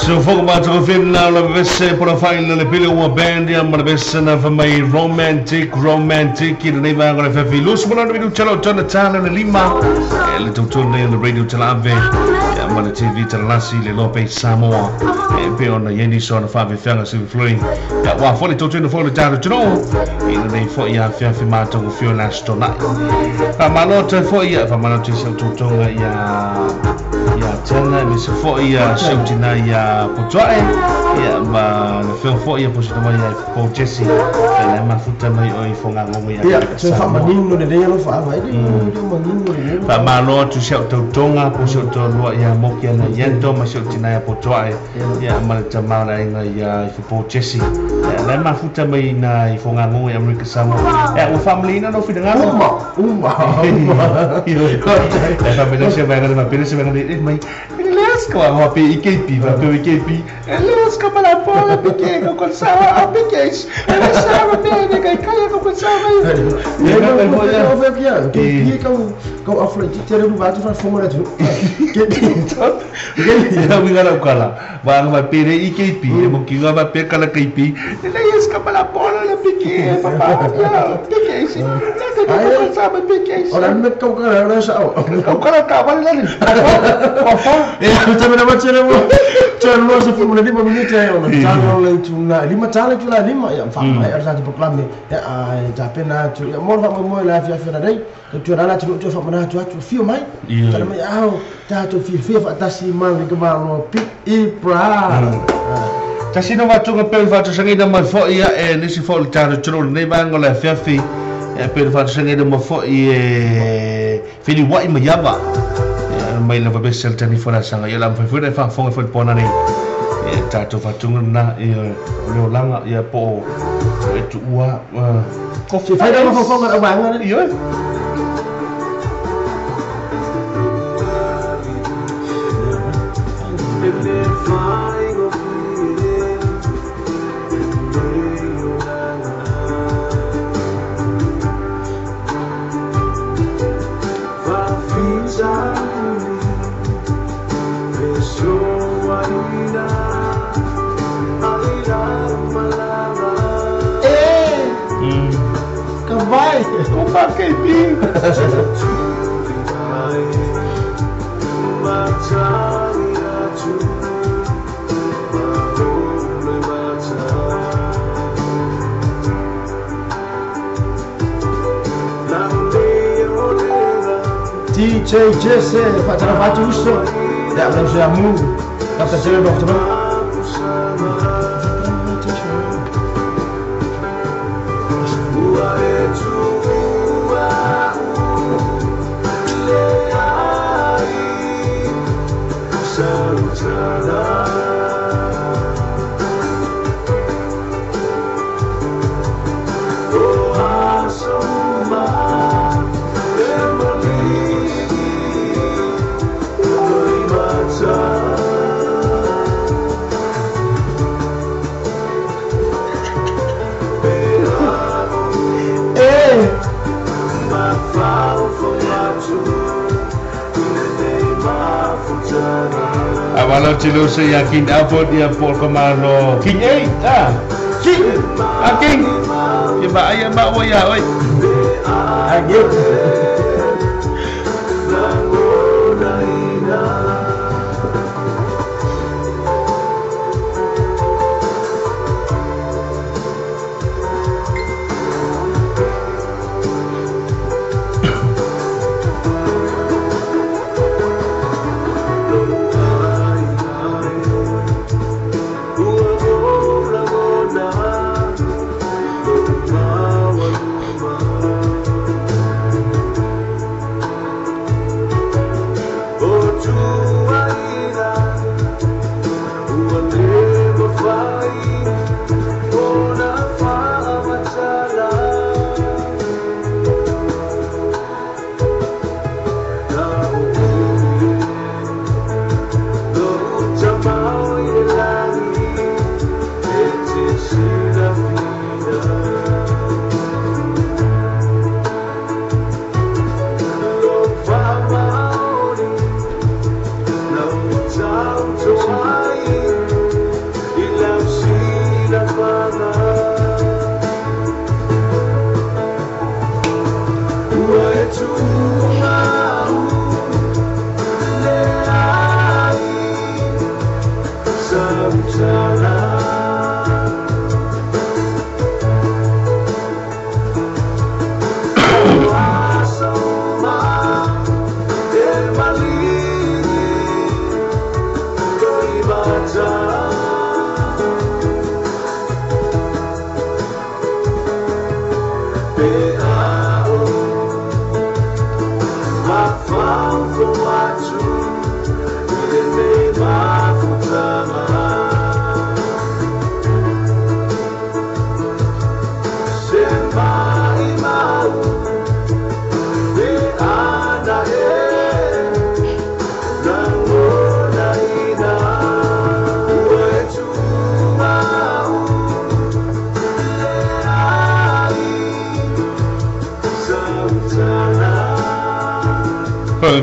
So fogo ma film na la vese por file le pile ua band ya ma vese na fa mai romantic romantic i nei va ngora fa filus mo na mi chalo tona tala le lima le tutu le radio talave ya ma le TV talasi le Lope Samoa e pe ona yeni so na fa ve fanga si flowing ya wa fo le tutu no fo le tala tuno i nei fo ya fa fa ma to fio na sto na fa ma lo te fo ya fa ma lo te so tutu ya ya tena mi se fo ya sautina ya potoae ia ma le feo foi ia posita mai ai po Jesse le mafuta mai oi fonga ngongo ia ia se fa manino le le fa vai le manino le fa malo tu se tautonga po se to lua ia moki ana yento ma se tina ia potoae ia ma le tamara inga ia i po Jesse le mafuta mai na i fonga ngongo ia Amerika Samoa ia o family na no fidanga uma uma e family se vai na pele se vai na mai Let's go a PKP, va PKP. Let's go para la PK con sawa a PK. Ele sabe bem que kai ko sawa. E não vou ver aqui. Que que kau afro ti tere lu batu fa fongo la tu. Ke ke ya wi kala. Va va pere IKP, mo ki va pe kala KP. Ele yes ka para bola le PK, papá. PK si. Ko sabe PK. Ora me kau kala la sa. Kau kala ka wala le. Papá. E também não vai ter o se for lima minuto é ona talo le tuna lima talo tuna lima ya fa mai arsa te proclame ya a ta pena tu ya mo fa mo la fi fi na dei tu na la tu tu fa na tu tu fio mai ta mai au ta tu fi fi fa ta si ma le ma no pi i pra ta si no va tu pe fa tu sangi da mai fo ia e ni si fo ta tu ne ba ngola fi fi e pe fa tu sangi da mo fo i e fi ni wa i ma yava mai lava be sel tani fora sanga ia la fai fai fa fonga fai pona nei e tato fa tunga na e o langa ia po e tu ua ko fai da fa fonga ba nga io DJ Jesse, facara uso, ya belum sudah mu, kata cewek dokter. Awalo tilo se yakin apo dia por komalo King 8 ah King ah King ya ba ya ba wa ya oi agio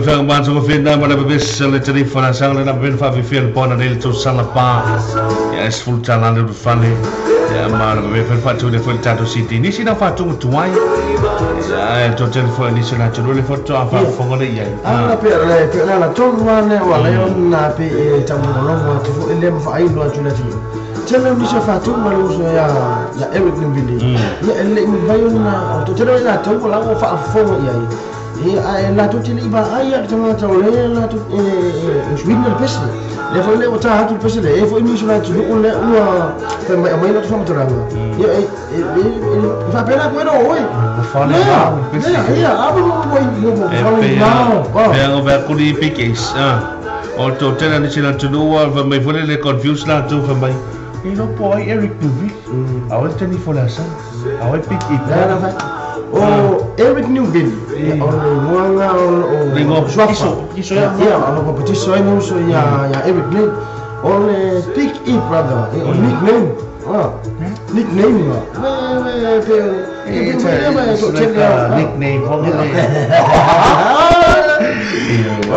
fanga ma so fe na ma le bes le telefona sang le na ben fa fe le pona le to sala pa ya es full tala le fale ya ma le be fe fa tu le full tato city ni sina fa tu tuai ya to telefona ni sina tu le foto a fa fongo le ya a pe le pe la to wa le wa le na pe e ta mo lo tu fo le ma fa ai lo tu le ti tele ni se fa tu ma lo so ya ya Eric Nubili ya le mi vai na to tele na to ko la fa fongo ya e la tu tele iba ai ya tanga tau le la tu e swin le pese le fo le ota hatu pese le e fo ni so la tu le ua fa mai mai la tu fa motoranga ya e fa pena ko no oi fa le pese ya abu mo mo fa le na pe ngo va kuli pikes ah o to tele ni sila tu no va mai fo le confuse la tu fa mai e no po ai Eric Nubili a o tele fo la sa a o pik i na o Eric Nubili o le wanga o iso iso ya o competition ai no so ya ya Eric le o le Big E brother o nickname nickname me pe nickname o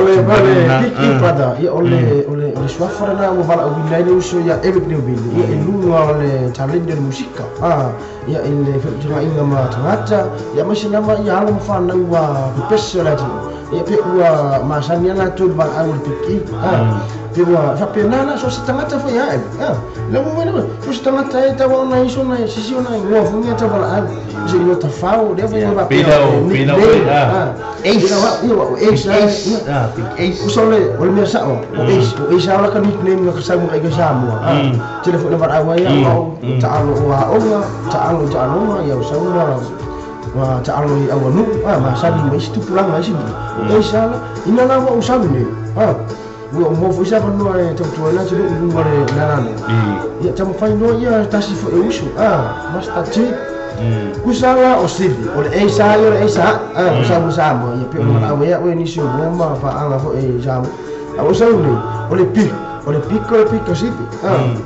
le Big E brother ya o le o le swafara na o vala o le uso ya Eric Nubili ya elunga o le talent de musika ya ile fetanga inga ma tangata ya masina ma ya alo fa na ua pese la ti ya pe ua masania la tu ba au piki pe ua fa pe na so se tangata fo ya la mo mo so se tangata e ta wa na iso na sisi na ngo fu nya ta ba au se yo ta fa o de fa ba pe pe ace ace ace so le o le sa o ace o ace ala ka nickname ka sa mo ka sa mo telefone ba au ya o ta alo wa o ta alo ta alo ya o sa wa ta alo i au nu ma sa ni mai tu pulang mai si e sa ina la wa o sa ni o mo fo sa no e to to la ti lu ngore na na ya ta mo fai no ya ta si fo e usu mas ta ti kusala o sivi o le esa o le esa o sa mo sa mo ya pe o na ya o ni si o ma fa anga fo e sa o sa ni o le pi o le pico o le pico sivi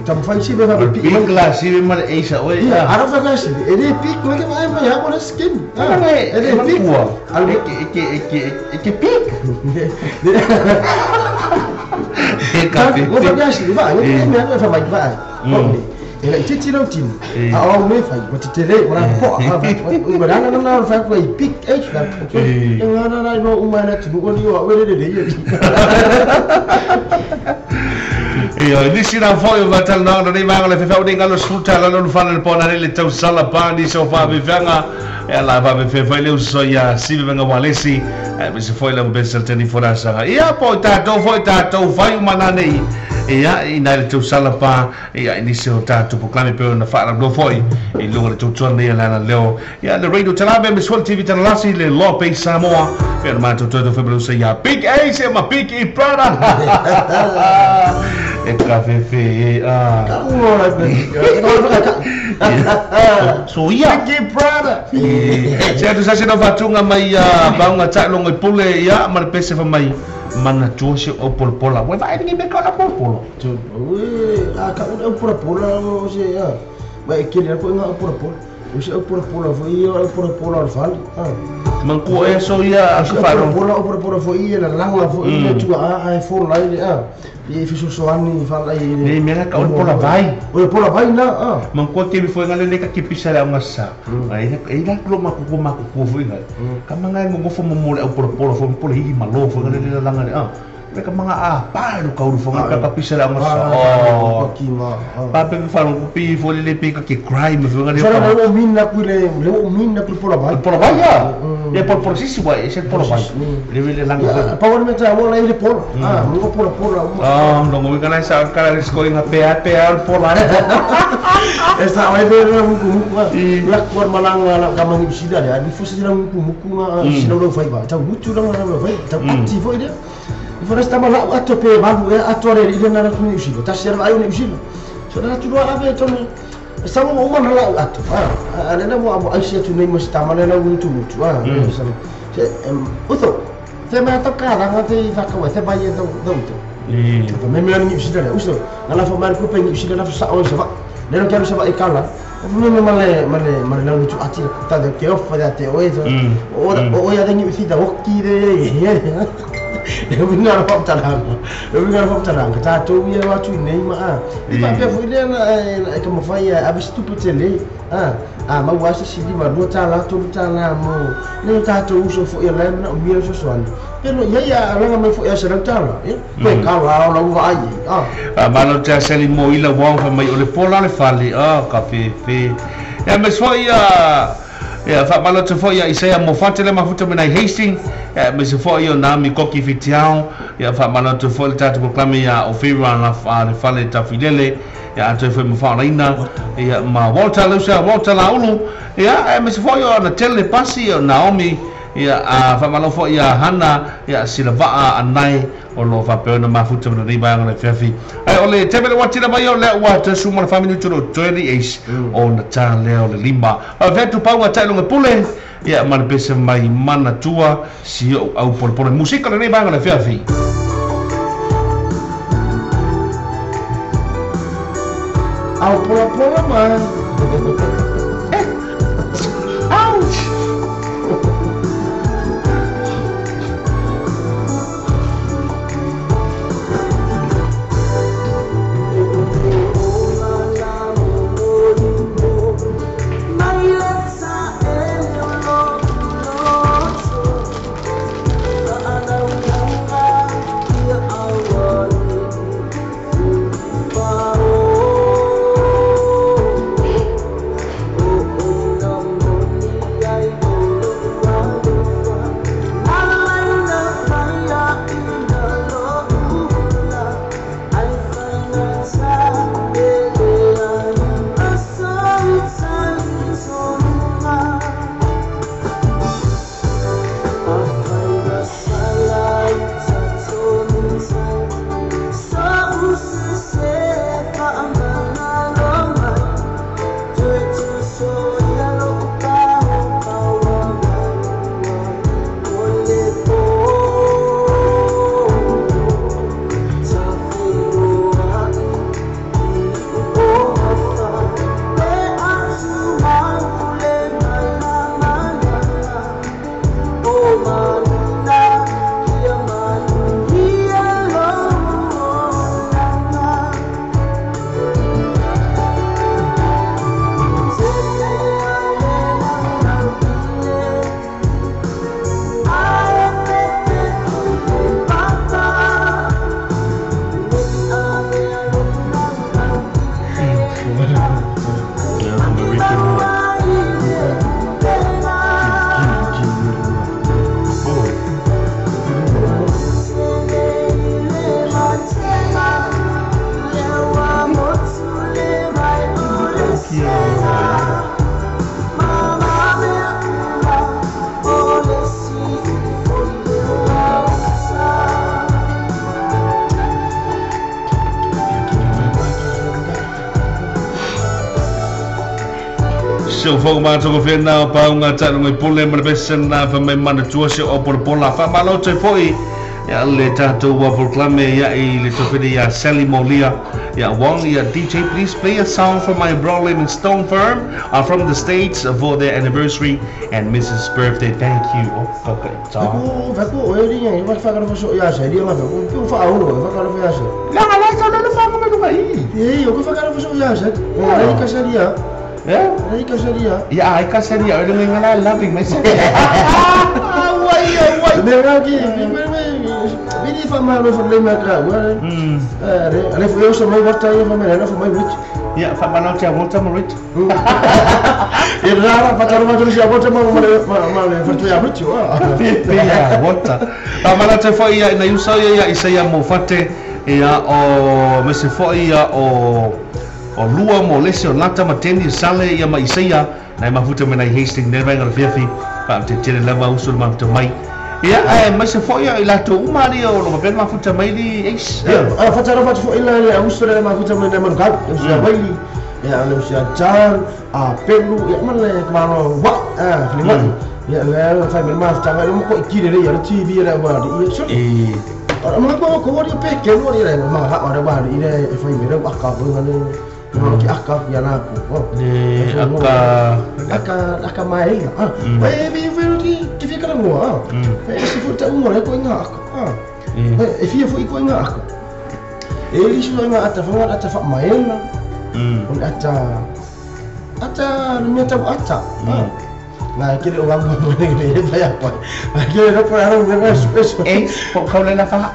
ta mo fai sivi fa pi la sivi ma le esa o ya ara fa ka sivi e le pico ke ma ma ya o le skin e le pico al ke ke ke pic e ka o fa sivi va e me fa mai va e la titi lau tini a o me fai o te tele o la po a o na na na fa ko i pic h la e na na na no uma na tu o ni o le le le e o ni sina fo o vatal na na ma le fa o ni ngalo sfuta la no fa le pona le tau sala pa ni so fa be fanga e la va be fa le so ya si be nga walesi e me se foi la be se teni fora sa ia po ta to foi ta to fai mana nei ia ina le tau sala pa ia ni se o ta tu proclame pe na fa la foi e lo le tu nei la leo ia le radio talabe me swal TV talasi le Lope Samoa pe ma tu tu fe blu ya Big Ace ma Big E brother e kafe fe a so ia Big E brother se tu sa se no fatunga mai baunga ta longo pule ia ma le pese fa mai mana tuose o polpola we vai ni me kala polpolo tu we a ka o polpola o se a vai que le foi nga polpola o se o polpola foi o polpola al fal manku eso ia a su faro polpola o polpola foi la langa foi tu a fo la a e fiso so ani fala e ni me ka o pola vai o pola vai na a manku ke mi foi ngale le ka ke pisa la ngasa ai ai la lo maku maku ko foi ngai ka manga ngo fo mo le o polpola fo pole hi malo fo ngale le langa le a me ka manga a pa lo ka uru fo ka ka pisa la ngasa o ki ma pa pe fa lo pi fo le pe ka ke crime fo ngale fa lo min na ku le le o min na ku pola vai pola vai ya e por por si si vai ese pola vai le le langa pa o me ta o la ile pola mo pola pola no mo ka na sa ka la sko inga pe pe al pola esa vai ver muku muku la kor malanga la ka mangi sida ya ni fo sida muku muku nga sida lo fai ba ta mutu la nga fai ta ati fo ide foresta ma la ato pe ba e ato re ile na ku ni usilo ta serva ai ni usilo so na tu a ve to sa mo ma la ato a le na mo abo ai se tu nei mo sta ma le na tu tu a se uto te ma to ka la te fa ka se ba ye do do to to me me ni usilo le uso na la fo ma ku pe ni usilo na sa o sa va le no quero sa va e kala me me male male male na tu ati ta de ke ofa de te o o ya de ni usida o ki de. Le uiga o le faamatalaga, le uiga o le faamatalaga, tatou ia o atu i nei ma a. I faapea foi lea na e taumafai e ave se tupe tele, a, a maua se isi $52, $3 mo nai o tatou uso foi o la e manaomia le fesoasoani. Pe lo i ai a alaga mai foi a $100, ia, toe kala o lau vaai ai, a. Faamalo te asali mo ila wong fa mai o le pola o le fale, a, ka fefe. Ia aemaise foi ia, ia faamalo atu foi ia Isaia Mofate le mafuta mai nai Hastings, ia aemaise foi o Naomi Koki Fitiao, ia faamalo atu foi le tatou polokalame ia Ofira la le fale Tafilele, ia atoa foi ma faalaina, ia ma Walter Lusa, Walter Laulu, ia aemaise foi o ana tele pasi o Naomi, ia a faamalo foi ia Hana, ia Silavaa Anai, o lo faapea ona mafuta ma lenei vaega o le afiafi. Ae o le taimi le ua tila mai o lea ua tasu ma le 4 minute o 28 o na tā lea o le 5. Faafetai atu pauga ta'i luga pule, ia ma le pese mai manatua si ou au polepole. Musika lenei vaega o le afiafi. Au polapola ma. Ouch! Se o fogo mātou ko whena o paunga taʻi i pule ma le pese na fa mai manatua se o polapola. Faamalo atu foi ia le tatou ua polokalame ia i le tofele ia Sally Molia ia Wong ia DJ, please play a song for my bro Livingstone firm from the States for their anniversary and Mrs. birthday. Thank you. Oh, kaka i tā. Ko fa ko e ringa i fa fa so ia sa ri ma fa ko ku fa au fa ka fa ia sa. La la la la fa ma ma i. E o ko fa ka fa so ia sa. O ai ka sa ria. Eh? Ai ka sa ria. Ia ai ka sa ria, o le ngala loving myself. Wai wai. Me ra ki me me me fa ma lo fa le ma ka wa. Eh re re fo so mai wata ia fa me ra fa mai rich. Ia fa ma lo tia wata mo rich. E ra ra fa ta ro ma sia wata ma ma ma le fa tu ia rich wa. Ia wata. Fa ma lo te fo ia na yusa ia ia isa ia mo fate ia o me se fo ia o o lua mo lese o lata ma teni sale ia ma isaia nai mafuta me nai Hastings nei vaega o le fiafi faamtetele tele lava uso le mafuta mai ia ae ma se foi ia i latou uma ali o lo mapena mafuta mai li eis. Ia a faatalofa atu foi la le auso le mafuta mai nai manukau le uso ia Waili ia le uso ia John a Pelu ia ma le malo wa a filima'i ia le fai mai le mafutaga le mo ko'i lelei ia le TV le ua ia sole o ma ko ko ri pe ke no ri le ma ha o le wa ri le e fai mai le aka ko le no ki aka ia la ko le aka aka aka mai a e vi vi te fia kala ngoa e se fu ta unga le ko inga aka e fia fu ko inga aka e isu inga ata fanga ata fa maela on ata ata le meta ata na kile o ngambo ne ne fa ya pa kile no pa ro ne eso e po kaule la fa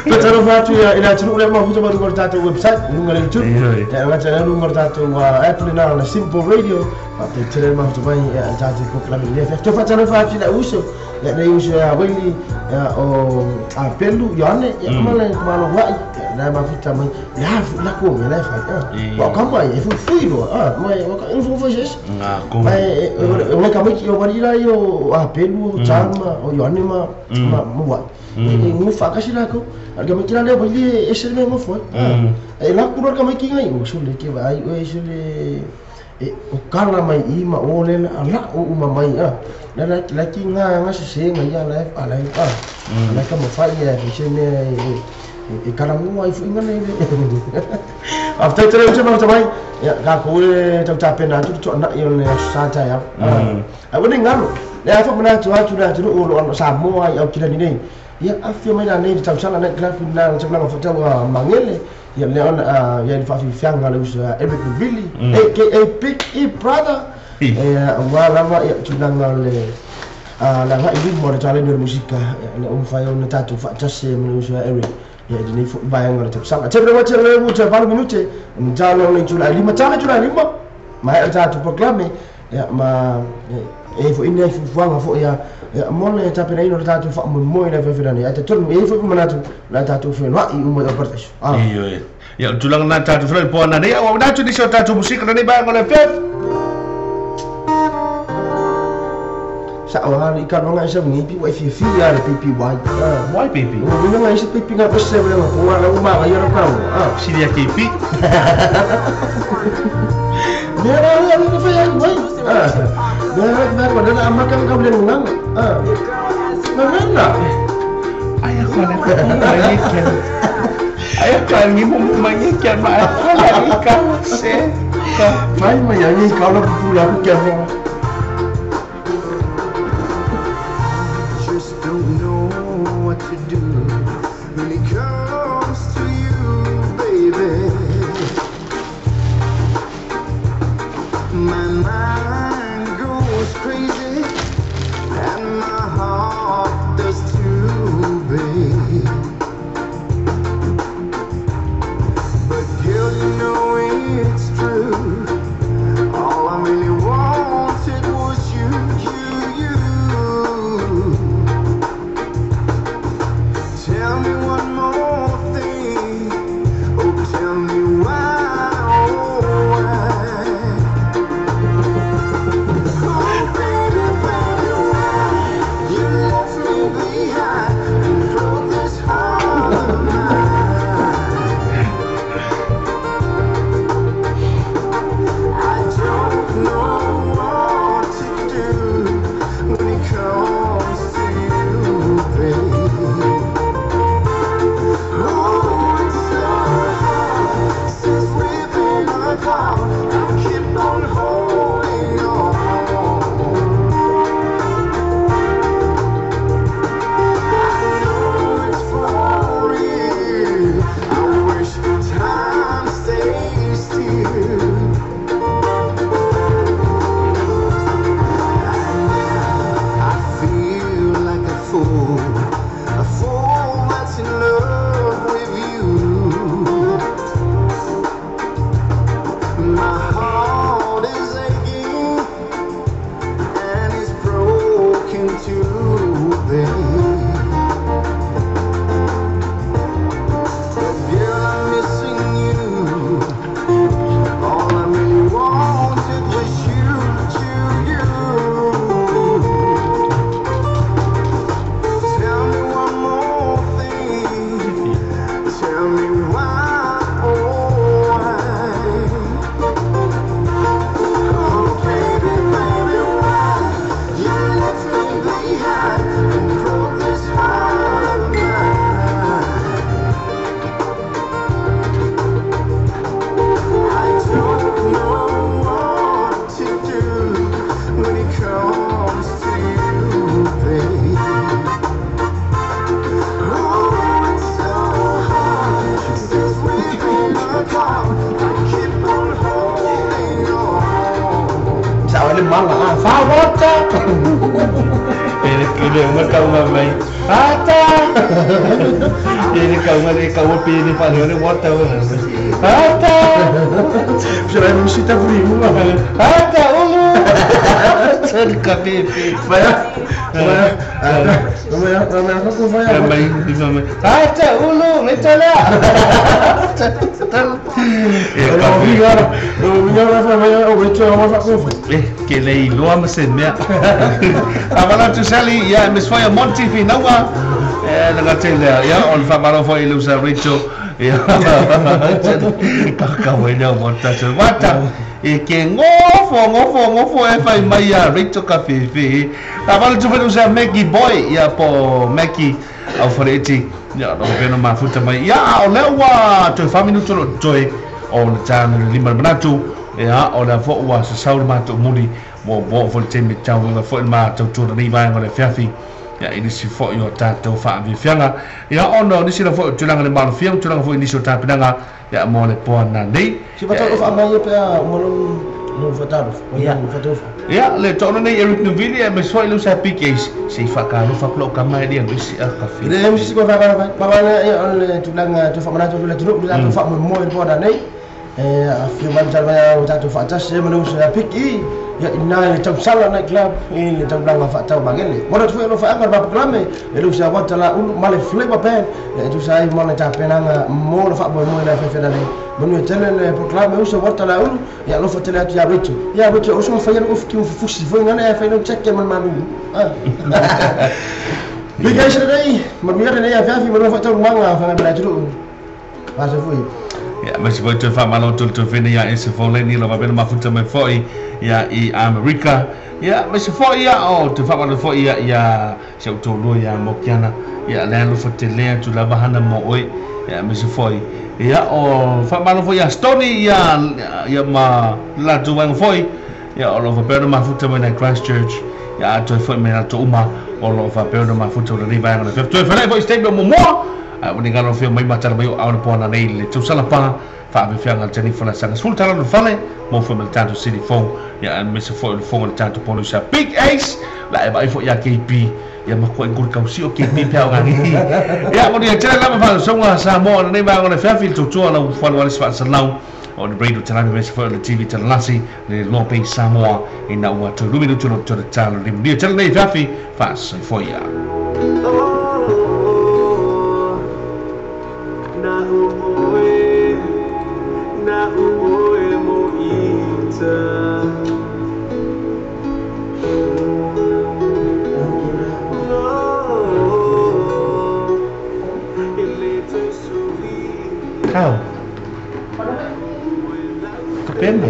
Pataro fatu ya ila tunu le ma futa ma ko tato website nunga le YouTube ya nga tana nunga tato app na na Simple Radio pa te tele ma futa mai ya tato ko club le fa to fataro fatu la uso ya le uso ya weli ya o a pelu yane ya male ma lo wa na ma futa mai ya la ko me la fa ya wa kamba e fu fui lo ah mai wa ka fu fu jes na ko mai o ka mai o wari la yo a pelu chama o yane ma ma wa e ngufa ka sila ko al ka mai le bali e se me ngofo e la ku ka mai ki ngai o so le ke vai o e se le e o kala mai i ma o le la o uma mai a la la la ki nga nga se nga ya la a la a la ka mo fa ya e se me e kala mo ai fu inga le after tere uche ma mai ya ka ko le tau ta pena tu to na yo le sa ta ya a woni ngalo le a fa mona tu a tu la tu o lo sa mo ai au kila ni nei ia afio mai la nei tau sala nei klafu na tau sala fo tau mangele ia le ona ia fa fi fianga le usa Eric Billy aka Big E brother e wa lava ia tunanga le la ngai lu mo le le musika le um fa yo na tatu fa jase mo usa Eric ia di nei fo ba nga tau sala te le te le te valu minute njalo le tula lima tala tula lima ma e tatu proclame ia ma e fo ina fu fuanga fo ia mo le tapena ino tatu fa mo mo ina fe ni ata tolu e fo manatu la tatu fe no i uma partes ah ia tulang na tatu fe po na nei o na tu ni so tatu musika nei ba ngole fe sa o ha i ka no ngai sa ngi pi wa fi fi ya le pi wa why pi o ngi ngai sa pi nga ko se le ko wa la uma ga yo ka ah siria ki pi Mera ya ni fa ya wai ah mera mera ko na makan ka le ngang ah na ay ako na ko ay ako ni mo mangi kya ma ay ka se ka mai mai ya ni ka lo pu la ku kya mo. Just don't know what to do when it comes to you, baby. My mind goes crazy and my heart does too, babe. But girl, you know it's true. All I really want Fawata. Ele kele uma kaunga mai. Ata. Ele kaunga le kaunga pe le pa le wata. Ata. Pera não se tá frio. Ata ulu. Sal kape. Vai. Vai. Vai. Ata ulu, letala. Ke le iloa ma se mea. Avala tu Sally, ia Miss Foia Monty Finaua. E le ngate lea, ia on whamaro fo i lusa Rachel. Ia kaka wei leo monta se wata. E ke ngofo e whai mai a Rachel ka whiwhi. Avala tu whanusa Maggie Boy, ia po Maggie au whareti. Ia no pena mafuta mai. Ia o leo wa toi whaminuto lo toi o le tāna le lima manatu. Ia o lea fo ua sa saura mātou muli mo mo fo le temi tau nga fo i mātou tūra nei vaenga le fiafi. Ia i nisi fo i o tātou whaawhiwhianga. Ia ono nisi la fo i tūlanga le malofia, tūlanga fo i nisi o tāpinanga. Ia mo le poana nei. Si patau o whaamai e pea umalou no whataro. Ia. Ia le tōna nei Eric Nuvili e me soa i lusa PKs. Se i whakaalofa kula o kama e lia nuisi a kawhi. Le msisi kwa whakarawai. Pawana ia o le tūlanga tū whamanatu le tūlanga tū whamoemoe le poana nei. A fio mai msala mai o tātou whaatasi e manu sa piki ia ina le tausala night club i le taulanga whaatau mangele. Mona tuwe lo whaanga ma programe e lu sa wata la ulu male flavor band e tu sa i mona tapenanga mo le whaamoemoe le whewhena nei. Manu e tele le programe usa wata la ulu ia alofa tele atu ia Rachel. Ia Rachel o suma whaia ufi ki ufufusi fo ngana e whaina check e man manu. Big Ace nei, manu ia nei a fiafi manu whaatau manga whanga mena turu. Wasa fui. Ia ma si foi toe faamalo tole toe ia e se foleni lo mapena mafuta mai fo'i ia i Amerika. Ia ma si fo'i ia o toe faamalo fo'i ia ia si au tōlua ia Mokiana. Ia le alofa te lea tu lava hana mo oe. Ia ma si fo'i ia o faamalo fo'i ia Stony ia ia ma latou vaega fo'i. Ia o lo faapea mafuta mai nai Christchurch. Ia atoe fo'i mai latou uma o lo faapea mafuta o lenei vaega le fiafi. Toe whanai fo'i statement mo moa. Wani ngalo fio mai matara mai o auna poana nei le tausala pā whaawhiwhianga le tani whala sanga sfulu tala no whale mo fo me le tātou city phone ia mesa fo le fonga le tātou polusa Big Ace la e vai fo ia KP ia makua nguri kausi o KP pia o ngangi ia mo ni tele lama whala songa Samoa na nei vaega le fiafi le tautua lau whalu wale swa salau o le radio talami mesa fo le TV talalasi le Lope Samoa i na ua tau lumi nutu no tau tala le ni tele nei fiafi whaasai fo ia. Kau. Kepembe.